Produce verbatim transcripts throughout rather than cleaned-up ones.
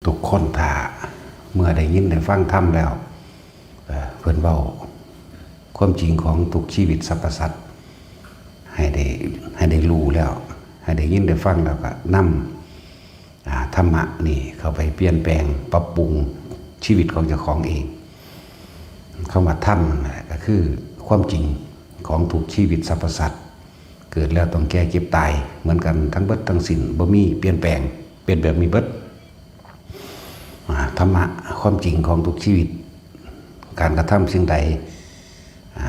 ทุกคนถ้าเมื่อได้ยินได้ฟังธรรมแล้ว เอ่อ เพิ่นเว้าความจริงของทุกชีวิตสรรพสัตว์ ให้ได้ ให้ได้รู้แล้ว ให้ได้ยินได้ฟังแล้วก็นำ อ่า ธรรมะนี่เข้าไปเปลี่ยนแปลงปรับปรุงชีวิตของเจ้าของเอง คำว่าธรรมนั่นแหละก็คือความจริงของทุกชีวิตสรรพสัตว์ เกิดแล้วต้องแก่เจ็บตายเหมือนกันทั้งเบิดทั้งสิ้น บ่มีเปลี่ยนแปลง เป็นแบบนี้เบิด อ่า ธรรมะความจริงของทุกชีวิต การกระทำสิ่งใด อ่า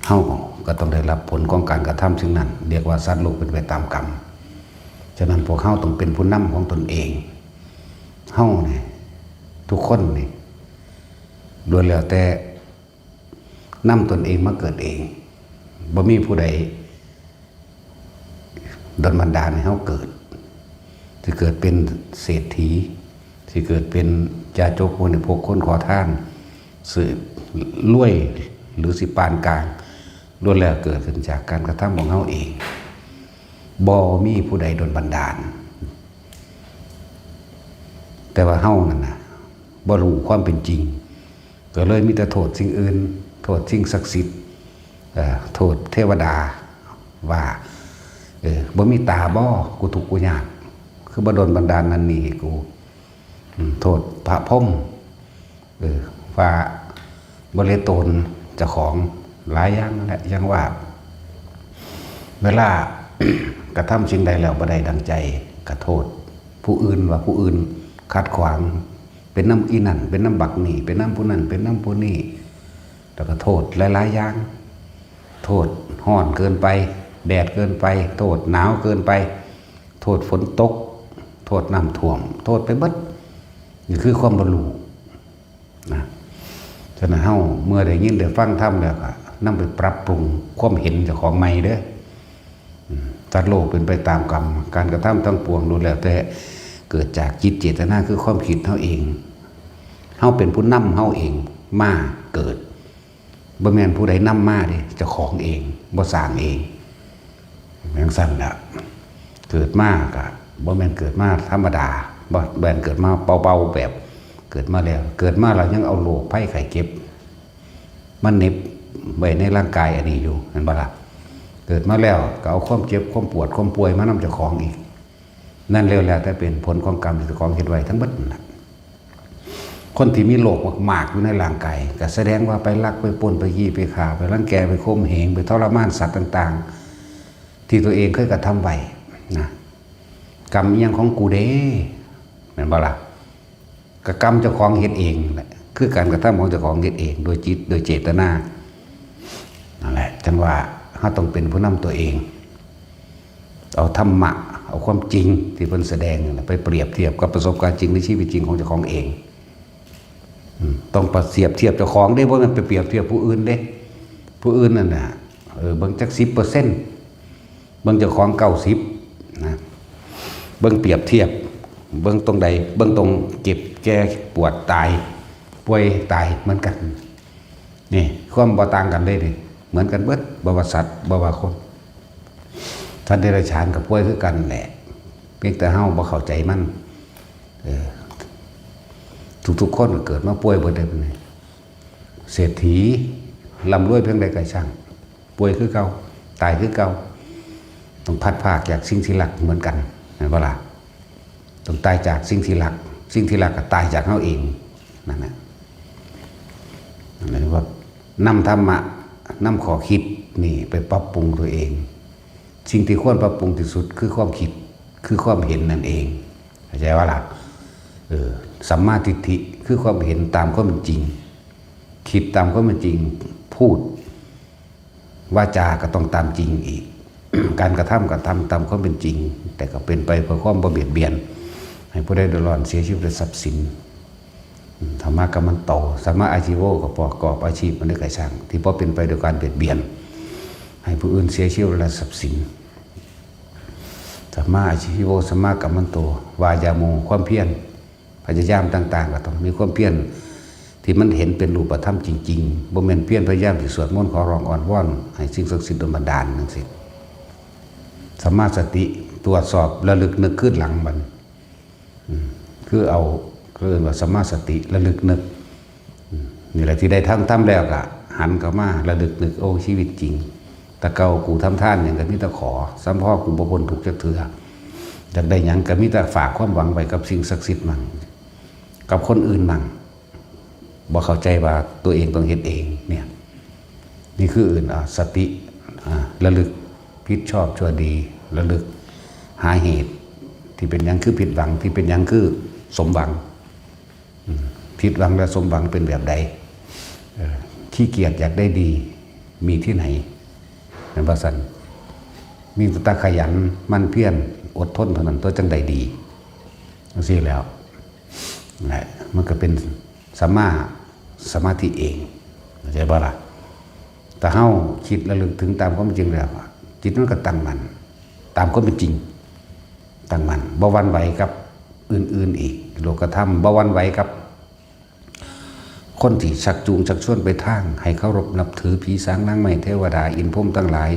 เฮาก็ต้องได้รับผลของการกระทำสิ่งนั้น เรียกว่าสัตว์โลกเป็นไปตามกรรม ฉะนั้นพวกเฮาต้องเป็นผู้นำของตนเอง เฮานี่ ทุกคนนี่ ล้วนแล้วแต่นำตนเองมาเกิดเอง บ่มีผู้ใดดลบันดาลให้เฮาเกิด สิเกิดเป็นเศรษฐี สิเกิดเป็นจาจกบริพกคนขอทาน สิรวยหรือสิปานกลาง ล้วนแล้วเกิดขึ้นจากการกระทำของเฮาเอง บ่มีผู้ใดดลบันดาล แต่ว่าเฮานั่นน่ะ บ่รู้ความเป็นจริง ก็เลยมีแต่โทษสิ่งอื่น โทษสิ่งศักดิ์สิทธิ์ เอ่อ โทษเทวดา ว่า เออ บ่มีตาบ่ กูทุกข์กูยาก คือบ่ดลบันดาลนั่นนี่ให้กู อืม โทษพระพรหม เออ ว่าบ่เหลือตนเจ้าของ หลายอย่างนั่นแหละ อย่างว่า เวลา กระทำสิ่งใดแล้วบ่ได้ดังใจ ก็โทษผู้อื่น ว่าผู้อื่นขัดขวาง เป็นนำอีนั่น เป็นนำบักนี่ เป็นนำผู้นั่น เป็นนำผู้นี่ แล้วก็โทษหลายๆอย่าง โทษร้อนเกินไป แดดเกินไป โทษหนาวเกินไป โทษฝนตก โทษน้ำท่วม โทษไปเบิด นี่คือความบ่รู้นะ ฉะนั้นเฮาเมื่อได้ยินได้ฟังธรรมแล้วก็นำไปปรับปรุงความเห็นเจ้าของใหม่เด้อ อืม สัตว์โลกเป็นไปตามกรรม การกระทำทั้งปวงล้วนแล้วแต่เกิดจากจิตเจตนา คือความคิดเฮาเอง เฮาเป็นผู้นำเฮาเองมาเกิด บ่แม่นผู้ใดนำมาเด้ เจ้าของเอง บ่สร้างเอง จั่งซั้นล่ะ เกิดมาก็บ่แม่นเกิดมาธรรมดา บ่แม่นเกิดมาเบาๆแบบเกิดมาแล้ว เกิดมาแล้วยังเอาโรคภัยไข้เจ็บมาเหน็บไว้ในร่างกายอันนี้อยู่ แม่นบ่ล่ะ เกิดมาแล้วก็เอาความเจ็บ ความปวด ความป่วยมานำเจ้าของอีก นั่นแล้ว แล้วแต่เป็นผลของกรรมที่เจ้าของเฮ็ดไว้ทั้งเบิดนั่นล่ะ คนที่มีโรคมากๆอยู่ในร่างกาย ก็แสดงว่าไปลักไปปล้นไปจี้ไปฆ่า ไปรังแกไปข่มเหง ไปทรมานสัตว์ต่างๆ ที่ตัวเองเคยกระทำไว้นะ กรรมอิหยังของกูเด้ แม่นบ่ล่ะ ก็กรรมเจ้าของเฮ็ดเองนั่นแหละ คือการกระทำของเจ้าของเฮ็ดเอง โดยจิต โดยเจตนา นั่นแหละ จั่งว่าเฮาต้องเป็นผู้นำตัวเอง เอาธรรมะ เอาความจริงที่เพิ่นแสดงนั่นแหละ ไปเปรียบเทียบกับประสบการณ์จริงในชีวิตจริงของเจ้าของเอง อืม ต้องไปเปรียบเทียบเจ้าของเด้ บ่แม่นไปเปรียบเทียบผู้อื่นเด้ ผู้อื่นนั่นน่ะ เออ เบิ่งจักสิบเปอร์เซ็นต์ เบิ่งเจ้าของเก้าสิบนะ เบิ่งเปรียบเทียบ เบิ่งตรงใด เบิ่งตรงเจ็บ แก่ ปวด ตาย ป่วย ตาย เหมือนกัน นี่ ความบ่ต่างกันเลยนี่ เหมือนกันเบิด บ่ว่าสัตว์ บ่ว่าคน สัตว์เดรัจฉานก็ป่วยคือกันแหละ เพียงแต่เฮาบ่เข้าใจมัน เออ ทุกๆคนก็เกิดมาป่วยเบิดเลย เศรษฐีร่ำรวยเพียงใดก็ช่าง ป่วยคือเก่า ตายคือเก่า ต้องพลัดพรากจากสิ่งที่รักเหมือนกัน แม่นบ่ล่ะ ต้องตายจากสิ่งที่รัก สิ่งที่รักก็ตายจากเฮาเอง นั่นน่ะ นั่นเรียกว่านำธรรมะ นำข้อคิดนี่ไปปรับปรุงตัวเอง สิ่งที่ควรปรับปรุงที่สุดคือความคิด คือความเห็นนั่นเอง เข้าใจว่าล่ะ เออ สัมมาทิฏฐิ คือความเห็นตามความเป็นจริง คิดตามความเป็นจริง พูด วาจาก็ต้องตามจริงอีก การกระทำก็ทำตามความเป็นจริง แต่ก็เป็นไปเพื่อความบ่เบียดเบียน ให้ผู้ใดเดือดร้อน เสียชีวิตและทรัพย์สิน ธรรมะกัมมันโต สัมมาอาชีโว ก็ประกอบอาชีพอันใดก็ช่าง ที่บ่เป็นไปโดยการเบียดเบียน ให้ผู้อื่นเสียชีวิตและทรัพย์สิน สัมมาอาชีโว สัมมากัมมันโต วายาโม ความเพียร พยายามต่างๆ ก็ต้องมีความเพียรที่มันเห็นเป็นรูปธรรมจริงๆ บ่แม่นเพียรพยายามที่สวดมนต์ขอร้องอ้อนวอนให้สิ่งศักดิ์สิทธิ์ดลบันดาลจั่งซี้ สัมมาสติ ตรวจสอบระลึกนึกคืนหลังมัน อืม คือเอาเรียกว่าสัมมาสติระลึกนึก อืม นี่แหละที่ได้ทำทำแล้วก็หันเข้ามาระลึกนึก โอ้ ชีวิตจริง แต่เก่ากูทำทานหยังก็มีแต่ขอ ซ้ำพ้อกูบ่พ้นทุกข์จักเทื่อ อยากได้หยังก็มีแต่ฝากความหวังไว้กับสิ่งศักดิ์สิทธิ์มั่ง กับคนอื่นมั่ง บ่เข้าใจว่าตัวเองต้องเฮ็ดเองเนี่ย นี่คืออื่น อ่า สติ อ่า ระลึกผิดชอบชั่วดี ระลึกหาเหตุ ที่เป็นหยังคือผิดหวัง ที่เป็นหยังคือสมหวัง อืม ผิดหวังและสมหวังเป็นแบบใด เออ ขี้เกียจอยากได้ดี มีที่ไหน แม่นบ่ซั่น มีแต่ขยันหมั่นเพียรอดทนเท่านั้น ตัวจั่งใดดี จั่งซี้แล้ว นะ มันก็เป็นสัมมาสมาธิเอง เข้าใจบ่ล่ะ แต่เฮาคิดระลึกถึงตามความจริงแล้ว จิตมันก็ตั้งมั่น ตามความเป็นจริง ตั้งมั่น บ่หวั่นไหวกับอื่นๆอีก โลกธรรม บ่หวั่นไหวกับ คนที่ชักจูงชักชวนไปทาง ให้เคารพนับถือผีสางนางไม้เทวดาอินทร์พรหมทั้งหลาย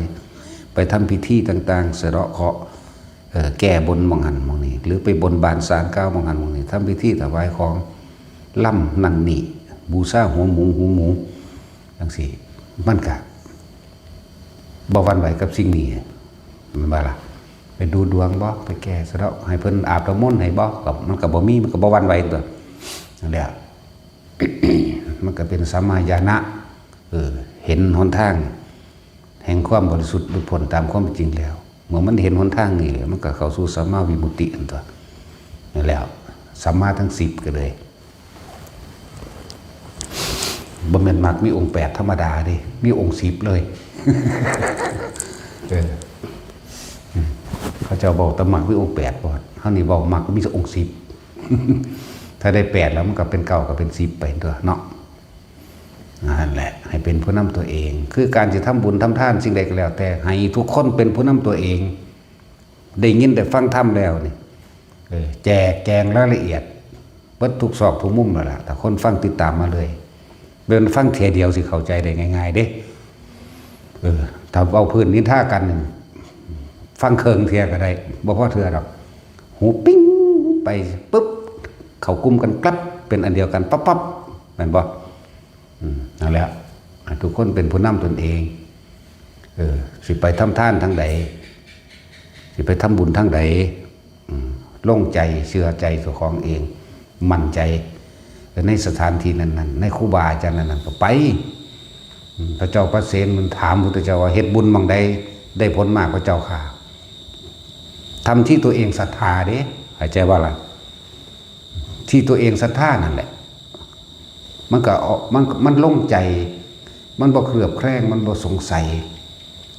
ไปทำพิธีต่างๆ สะเดาะเคราะห์ เอ่อ แก้บนหม่องหั้นหม่องนี้ หรือไปบนบานศาลกล่าวหม่องหั้นหม่องนี้ ทำพิธีถวายของ ลำนั่นนี่ บูชาหัวหมู หูหมู จั่งซี้ มันก็บ่หวั่นไหวกับสิ่งนี้ แม่นบ่ล่ะ ไปดูดวงบ่ ไปแก้สะเดาะ ให้เพิ่นอาบน้ำมนต์ให้บ่ ก็มันก็บ่มี มันก็บ่หวั่นไหวตั๊ว นั่นแหละ มันก็เป็นสัมมาญาณะ เออ เห็นหนทาง แห่งความบริสุทธิ์หลุดพ้นตามความจริงแล้ว เมื่อมันเห็นหนทางนี่ มันก็เข้าสู่สัมมาวิมุตติอันตั๊ว นั่นแหละ สัมมาทั้งสิบก็เลย บ่แม่นมรรคมีองค์แปดธรรมดาเด้ มีองค์สิบเลย เออ เขาเจ้าเว้าแต่มรรคมีองค์แปดบ่ เฮานี่เว้ามรรคมีองค์สิบ ถ้าได้แปดแล้วมันก็เป็นเก้าก็เป็นสิบไปตั๊วเนาะ นั่นแหละ ให้เป็นผู้นำตัวเอง คือการสิทำบุญทำทานสิ่งใดก็แล้วแต่ ให้ทุกคนเป็นผู้นำตัวเอง ได้ยินได้ฟังธรรมแล้วนี่ เออ แจกแจงรายละเอียด เบิดทุกซอกทุกมุมนั่นล่ะ ถ้าคนฟังติดตามมาเลย เป็นฟังเทื่อเดียวสิเข้าใจได้ง่ายๆเด้ เออ ถ้าเว้าพื้นนินทากันนี่ ฟังเคิ่งเทื่อก็ได้ บ่พอเทื่อดอก หูปิ้งไปปึ๊บ เข้ากลุ่มกันกลับ เป็นอันเดียวกันปั๊บๆ แม่นบ่ อืม นั่นแหละ ให้ทุกคนเป็นผู้นำตนเอง เออ สิไปทำทานทางใด สิไปทำบุญทางใด อืม ลงใจ เชื่อใจเจ้าของเอง มั่นใจในสถานที่นั้นๆ ในครูบาอาจารย์นั้นๆ ก็ไป อืม พระเจ้าปเสนมันถามพุทธเจ้าว่า เฮ็ดบุญหม่องใดได้ผลมากกว่าเจ้าข้า ทำที่ตัวเองศรัทธาเด้ เข้าใจบ่ล่ะ ที่ตัวเองศรัทธานั่นแหละ มันก็ออก มัน มันโล่งใจ มันบ่เคลือบแคลง มันบ่สงสัย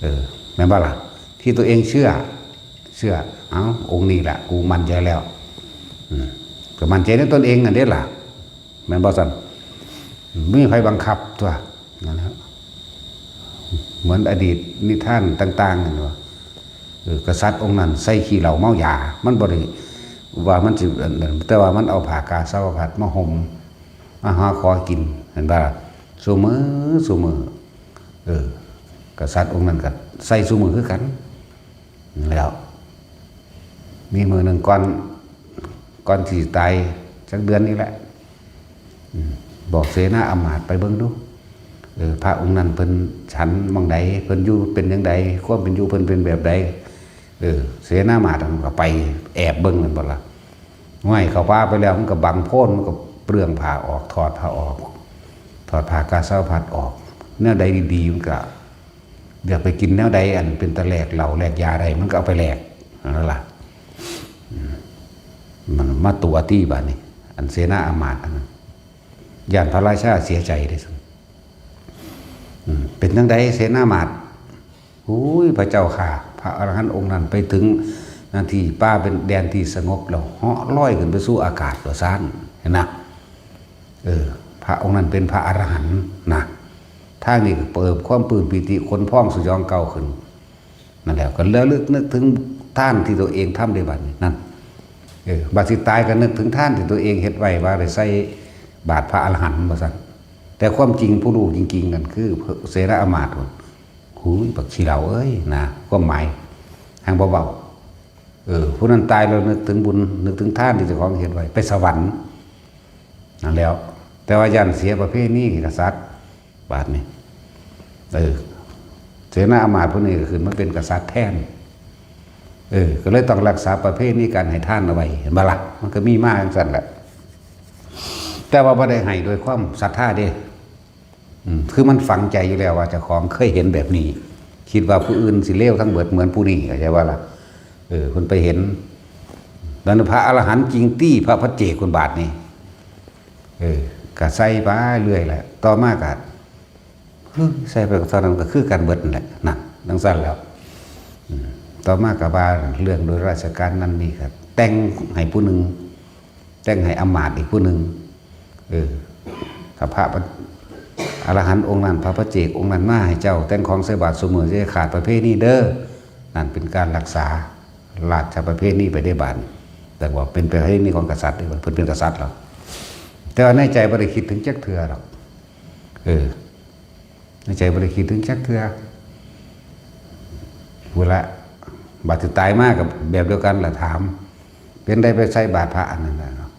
เออ แม่นบ่ล่ะ ที่ตัวเองเชื่อ เชื่อ เอ้า องค์นี้ล่ะ กูมั่นใจแล้ว อืม ก็มั่นใจในตนเองนั่นเด้ล่ะ แม่นบ่ซั่น บ่มีไผบังคับตั๊ว นั่นแหละ เหมือนอดีตนิทานต่างๆ นั่นว่า เออ กษัตริย์องค์นั้นใส่ขี้เหล้าเมายา มันบ่ได้ว่ามันสิ แต่ว่ามันเอาผ้ากาสาวพัสตร์มาห่ม มาหาขอกิน เห็นบ่ล่ะ ซุมื้อ ซุมื้อ เออ กษัตริย์องค์นั้นก็ใส่ซุมื้อคือกัน แล้ว มีมื้อหนึ่งก่อน ก่อนสิตายจักเดือนนี่แหละ อืม บอกเสนาอำมาตย์ไปเบิ่งดู เออ พระองค์นั้นเพิ่นฉันหม่องใด เพิ่นอยู่เป็นจั่งใด ความเป็นอยู่เพิ่นเป็นแบบใด เออ เสนาอำมาตย์มันก็ไปแอบเบิ่งแม่นบ่ล่ะ ห้วย เข้าป่าไปแล้วมันก็บังโพน มันก็เปลื้องผ้าออก ถอดผ้าออก ถอดผ้ากาสาวพัสตร์ออก แนวใดดีๆ มันก็ อยากไปกินแนวใดอันเป็นตาแลกเหล้าแลกยาได้ มันก็เอาไปแลก นั่นล่ะ อืม มันมาตั๋วตี้บาดนี้ อันเสนาอำมาตย์อันนั้น ย้านพระราชาเสียใจเด้ อืม เป็นจั่งใดเสนาอำมาตย์ โอ้ย พระเจ้าข้า พระอรหันต์องค์นั้นไปถึงหน้าที่ป่าเป็นแดนที่สงบแล้ว เหาะลอยขึ้นไปสู่อากาศว่าซั่น หั้นนะ เออ พระองค์นั้นเป็นพระอรหันต์นะ ทางนี้ก็เปิดความปลื้มปีติขนพองสยองเกล้าขึ้น นั่นแหละ ก็ระลึกนึกถึงทานที่ตัวเองทำได้บัดนี้ นั่น เออ บัดสิตายก็นึกถึงทานที่ตัวเองเฮ็ดไว้ว่าได้ใส่บาตรพระอรหันต์ว่าซั่น แต่ความจริงผู้รู้จริงๆ นั่นคือเสนาอำมาตย์พุ้น หูย บักขี้เหล้าเอ้ย นะ ความหมาย แฮ่งบ่เว้า เออ ผู้นั้นตายแล้วนึกถึงบุญ นึกถึงทานที่เจ้าของเฮ็ดไว้ ไปสวรรค์นั่นแหล้ว แต่ว่าย้านเสียประเพณีกษัตริย์ บาดนี้ เออ เสนาอามาตย์ผู้นี้ก็ขึ้นมาเป็นกษัตริย์แทน เออ ก็เลยต้องรักษาประเพณีการให้ทานเอาไว้ เห็นบ่ล่ะ มันก็มีมาจังซั่นแหละ แต่ว่าบ่ได้ให้ด้วยความศรัทธาเด้ อืม คือมันฝังใจอยู่แล้วว่าเจ้าของเคยเห็นแบบนี้ คิดว่าผู้อื่นสิเลวทั้งเบิดเหมือนผู้นี้ เข้าใจบ่ล่ะ เออ เพิ่นไปเห็น แล้วพระอรหันต์จริงตี้ พระปัจเจกพุ้นบาดนี้ เออ ก็ใส่ไปเรื่อยแหละ ต่อมาก็ เฮ้ย ใส่ไปก็เท่านั้น ก็คือกันเบิดนั่นแหละ นั่น จังซั่นแล้ว อืม ต่อมาก็ว่าเรื่องโดยราชการนั่นนี่ก็แต่งให้ผู้หนึ่ง แต่งให้อามาตย์อีกผู้หนึ่ง เออ ถ้าพระอรหันต์องค์นั้น พระปัจเจกองค์นั้นมาให้เจ้า แต่งของใส่บาตรซุมื้อ จะขาดประเพณีเด้อ นั่นเป็นการรักษาราชประเพณีไปได้บาด แต่ว่าเป็นประเพณีของกษัตริย์เด้อ เพิ่นเป็นกษัตริย์หรอก แต่ว่าในใจบ่ได้คิดถึงจักเทื่อหรอก เออ ในใจบ่ได้คิดถึงจักเทื่อ พุ้นละ บาดสิตายมาก็แบบเดียวกันล่ะ ถาม เป็นใดไปใส่บาตรพระอันนั้นน่ะเนาะ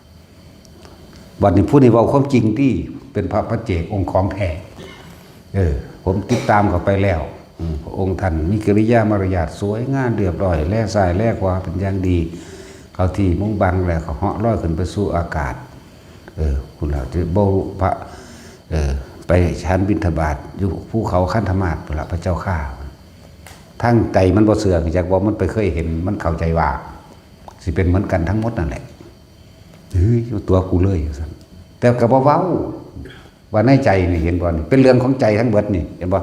บัดนี้ผู้นี้เว้าความจริงตี้ เป็นพระปัจเจกองค์ของแท้ เออ ผมติดตามเข้าไปแล้ว อืม พระองค์ท่านมีกิริยามารยาทสวยงามเรียบร้อย แลซ้ายแลขวาเป็นอย่างดี เข้าที่มุงบังแล้วก็เหาะลอยขึ้นไปสู่อากาศ เออ พุ้นล่ะ จะบ่พระ เออ ไปฉันบิณฑบาตอยู่ภูเขาคันธมาศพุ้นล่ะ พระเจ้าข้า ทั้งใจมันบ่เชื่อ จักว่ามันไปเคยเห็น มันเข้าใจว่า สิเป็นเหมือนกันทั้งหมดนั่นแหละ เฮ้ย ตัวกูเลย ว่าซั่น แต่ก็บ่เว้า ว่าในใจนี่ เห็นบ่นี่ เป็นเรื่องของใจทั้งเบิดนี่ เห็นบ่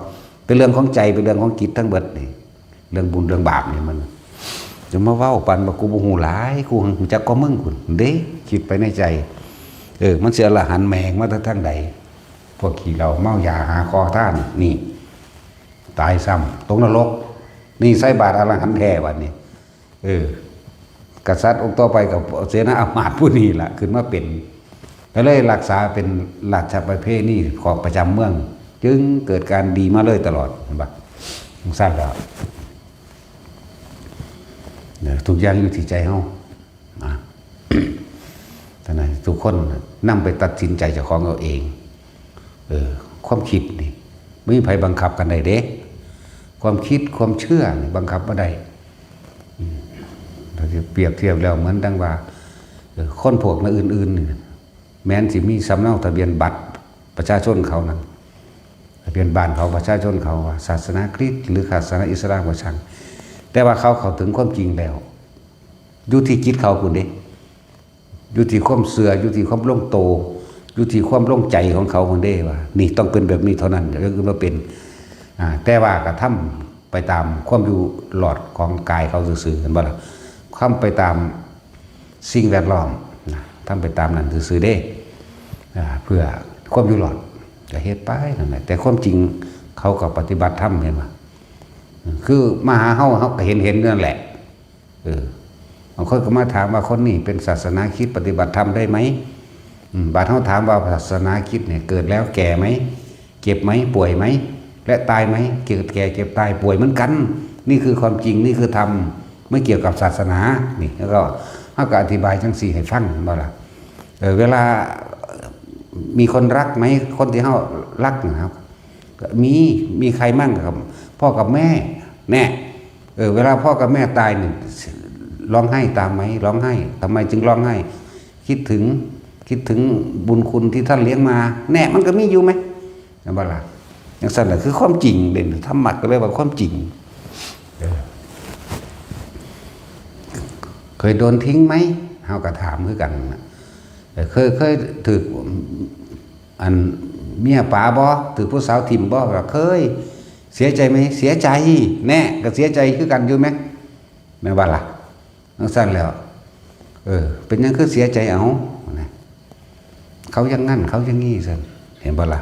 เป็นเรื่องของใจ เป็นเรื่องของจิตทั้งเบิดนี่ เรื่องบุญเรื่องบาปนี่มัน จะมาเว้าปานว่ากูบ่ฮู้หลาย กูฮู้จักกว่ามึงพุ้นเด้ คิดไปในใจ เออ มันสิอรหันต์แม่งมาแต่ทางใด พวกขี้เหล้าเมายาหาคอทานนี่ ตายซ้ำ ตกนรก นี่ใส่บาตรอรหันต์แท้บัดนี้ เออ กษัตริย์องค์ต่อไปก็เสนาอามาตย์ผู้นี้ล่ะ ขึ้นมาเป็น ก็เลยรักษาเป็นราชประเพณีของประจำเมือง จึงเกิดการดีมาเลยตลอด เห็นบ่ จังซั่นแล้ว เนี่ย ทุกอย่างอยู่ที่ใจเฮา นะ ฉะนั้นทุกคนนำไปตัดสินใจเจ้าของเอาเอง เออ ความคิดนี่ บ่มีไผบังคับกันได้เด้ ความคิด ความเชื่อนี่บังคับบ่ได้ อืม ถ้าสิเปรียบเทียบแล้วเหมือนดังว่า เออ คนพวกอื่นๆนี่ แม้นสิมีสำเนาทะเบียนบัตรประชาชนเขานั่น ทะเบียนบ้านเขา ประชาชนเขา ว่าศาสนาคริสต์หรือศาสนาอิสลามก็ช่าง แต่ว่าเขาเข้าถึงความจริงแล้ว อยู่ที่จิตเขาพุ้นเด้ อยู่ที่ความเชื่อ อยู่ที่ความลงโต อยู่ที่ความลงใจของเขาพุ้นเด้ ว่านี่ต้องเป็นแบบนี้เท่านั้น เรื่องอื่นบ่เป็น อ่า แต่ว่าก็ทำไปตามความอยู่รอดของกายเขาซื่อๆ เห็นบ่ล่ะ ทำไปตามสิ่งแวดล้อมนะ ทำไปตามนั้นซื่อๆเด้ อ่า เพื่อความอยู่รอด ก็เฮ็ดไปนั่นแหละ แต่ความจริงเขาก็ปฏิบัติธรรม เห็นบ่ คือมาหาเฮา เฮาก็เห็น เห็นอยู่นั่นแหละ เออ บางคนก็มาถามว่าคนนี้เป็นศาสนาคริสต์ปฏิบัติธรรมได้ไหม อืม บาดเฮาถามว่าศาสนาคริสต์เนี่ยเกิดแล้วแก่ไหม เจ็บไหม ป่วยไหม และตายไหม เกิดแก่เจ็บตายป่วยเหมือนกัน นี่คือความจริง นี่คือธรรม ไม่เกี่ยวกับศาสนา นี่ แล้วก็เฮาก็อธิบายจังซี่ให้ฟัง เห็นบ่ล่ะ เออ เวลามีคนรักไหม คนที่เฮารักนะครับ มี มีใครมั่งครับ พ่อกับแม่ แน่ เออ เวลาพ่อกับแม่ตายนี่ ร้องไห้ตามไหม ร้องไห้ ทำไมจึงร้องไห้ คิดถึง คิดถึงบุญคุณที่ท่านเลี้ยงมา แน่ มันก็มีอยู่ไหม เห็นบ่ล่ะ จังซั่นแหละ คือความจริงเด้ ธรรมะก็เลยว่าความจริง เออ เคยโดนทิ้งไหม เฮาก็ถามคือกันน่ะ เออ เคย เคยถืก อัน เมียป๋าบ่ ถืกผู้สาวถิ่มบ่ ก็เคย เสียใจไหม เสียใจ แน่ ก็เสียใจคือกันอยู่แหม แม่นบ่ล่ะ จังซั่นแล้ว เออ เป็นหยังคือเสียใจ เอ้า นะ เขาอย่างงั้น เขาอย่างงี้ ซั่น เห็นบ่ล่ะ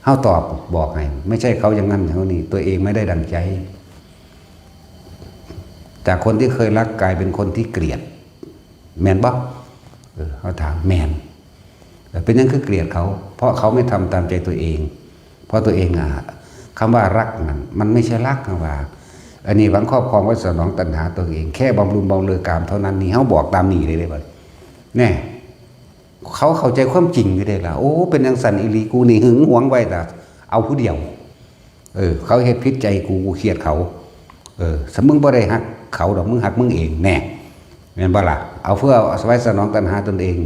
เฮาตอบบอกให้ ไม่ใช่เขาอย่างงั้น เขานี่ ตัวเองไม่ได้ดั่งใจ จากคนที่เคยรักกลายเป็นคนที่เกลียด แม่นบ่ เออ เฮาถาม แม่น เออ เป็นหยังคือเกลียดเขา เพราะเขาไม่ทำตามใจตัวเอง เพราะตัวเองอะ คำว่ารักนั่น มันไม่ใช่รักนะว่า อันนี้หวังครอบครองไว้สนองตัณหาตัวเอง แค่บำรุงบำเรอกามเท่านั้น นี่เฮาบอกตามนี้เลยเด้บัด แน่ เขาเข้าใจความจริงอยู่เด้ล่ะ โอ้ เป็นจั่งซั้นอีหลี กูนี่หึงหวงไว้ล่ะ เอาผู้เดียว เออ เขาเฮ็ดผิดใจกู กูเคียดเขา เออ สมมึงบ่ได้ฮักเขาดอก มึงฮักมึงเอง แน่ แม่นบ่ล่ะ เอาเพื่อเอาไว้สนองตัณหาตนเอง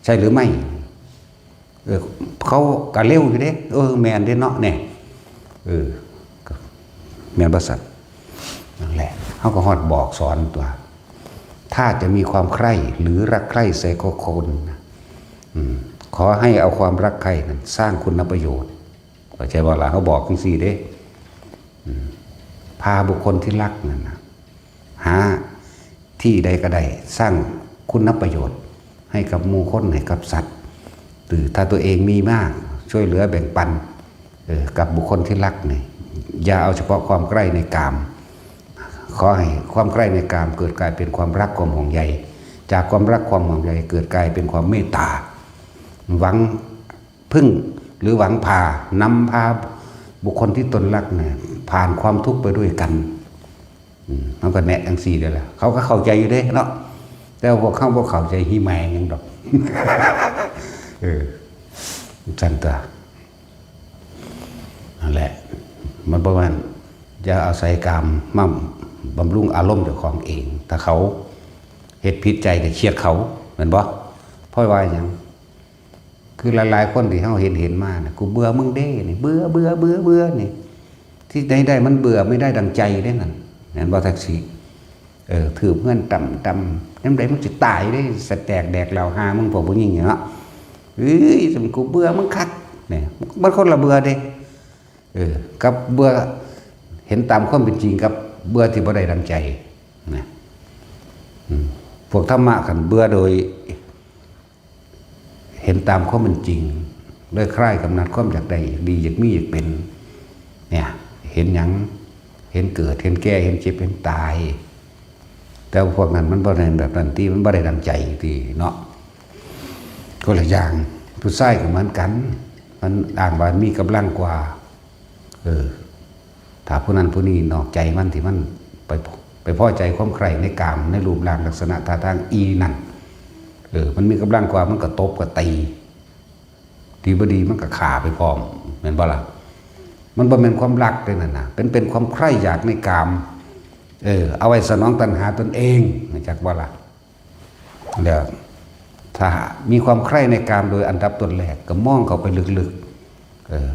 ใช่หรือไม่ เออ เขาก็เร็วอยู่เด้ เออ แม่นเด้เนาะ แน่ เออ ก็แม่นบ่ซั่น นั่นแหละ เฮาก็ฮอดบอกสอนตัว ถ้าจะมีความใคร่หรือรักใคร่ใส่คนนะ อืม ขอให้เอาความรักใคร่นั้นสร้างคุณประโยชน์ เข้าใจบ่ล่ะ เฮาบอกจั่งซี้เด้ อืม พาบุคคลที่รักนั่นน่ะ หาที่ใดก็ได้ สร้างคุณประโยชน์ให้กับหมู่คน ให้กับสัตว์ หรือถ้าตัวเองมีมาก ช่วยเหลือแบ่งปัน เออ กับบุคคลที่รักนี่ อย่าเอาเฉพาะความใคร่ในกาม ขอให้ความใคร่ในกามเกิดกลายเป็นความรักความห่วงใย จากความรักความห่วงใยเกิดกลายเป็นความเมตตา หวังพึ่งหรือหวังพานำพาบุคคลที่ตนรักเนี่ย ผ่านความทุกข์ไปด้วยกัน อืม มันก็แนะจั่งซี้เด้อล่ะ เขาก็เข้าใจอยู่เด้เนาะ แต่ว่าพวกเขาบ่เข้าใจ หิแหมงหยังดอก เออ ซั่นตั๊ว นั่นแหละ มันบ่แม่น อย่าอาศัยกามมาบำรุงอารมณ์เจ้าของเอง ถ้าเขาเฮ็ดผิดใจก็เคียดเขา แม่นบ่ เพราะว่าหยัง คือหลายๆคนที่เฮาเห็นเห็นมาน่ะ กูเบื่อมึงเด้นี่ เบื่อ เบื่อ เบื่อ เบื่อนี่ ที่ใดได้มันเบื่อไม่ได้ดังใจเด้นั่น แม่นบ่ แท็กซี่ เออ ถืบเฮือนต่ำๆ ยามใดมันสิตายเด้ สะแตกแดกเหล้าหามึงพวกผู้หญิงนี่เนาะ เอ้ย สมกูเบื่อมึงคัก เนี่ย มันคนละเบื่อเด้ เออ กับเบื่อ เห็นตามความเป็นจริงกับเบื่อที่บ่ได้ดังใจ นะ อืม พวกธรรมะคันเบื่อโดย เห็นตามความเป็นจริง โดยคลายกำหนัดความอยากได้ อยากดี อยากมี อยากเป็น เนี่ย เห็นหยัง เห็นเกิด เห็นแก่ เห็นเจ็บ เห็นตาย แต่พวกนั้นมันบ่ได้แบบนั้นติ มันบ่ได้ดังใจติเนาะ คนละอย่าง ผู้ชายก็เหมือนกัน มันอ้างว่ามีกำลังกว่า เออ ถ้าผู้นั้นผู้นี้นอกใจมันที่มันไป ไปพอใจความใคร่ในกาม ในรูปร่างลักษณะท่าทางอีนั่น เออ มันมีกำลังกว่า มันก็ตบก็ตี ดีบ่ดีมันก็ฆ่าไปพร้อม แม่นบ่ล่ะ มันบ่แม่นความรักเด้นั่นน่ะ เป็น เป็นความใคร่อยากในกาม เออ เอาไว้สนองตัณหาตนเอง จักบ่ล่ะ แล้วถ้ามีความใคร่ในกามโดยอันดับต้นแรก ก็มองเข้าไปลึกๆ เออ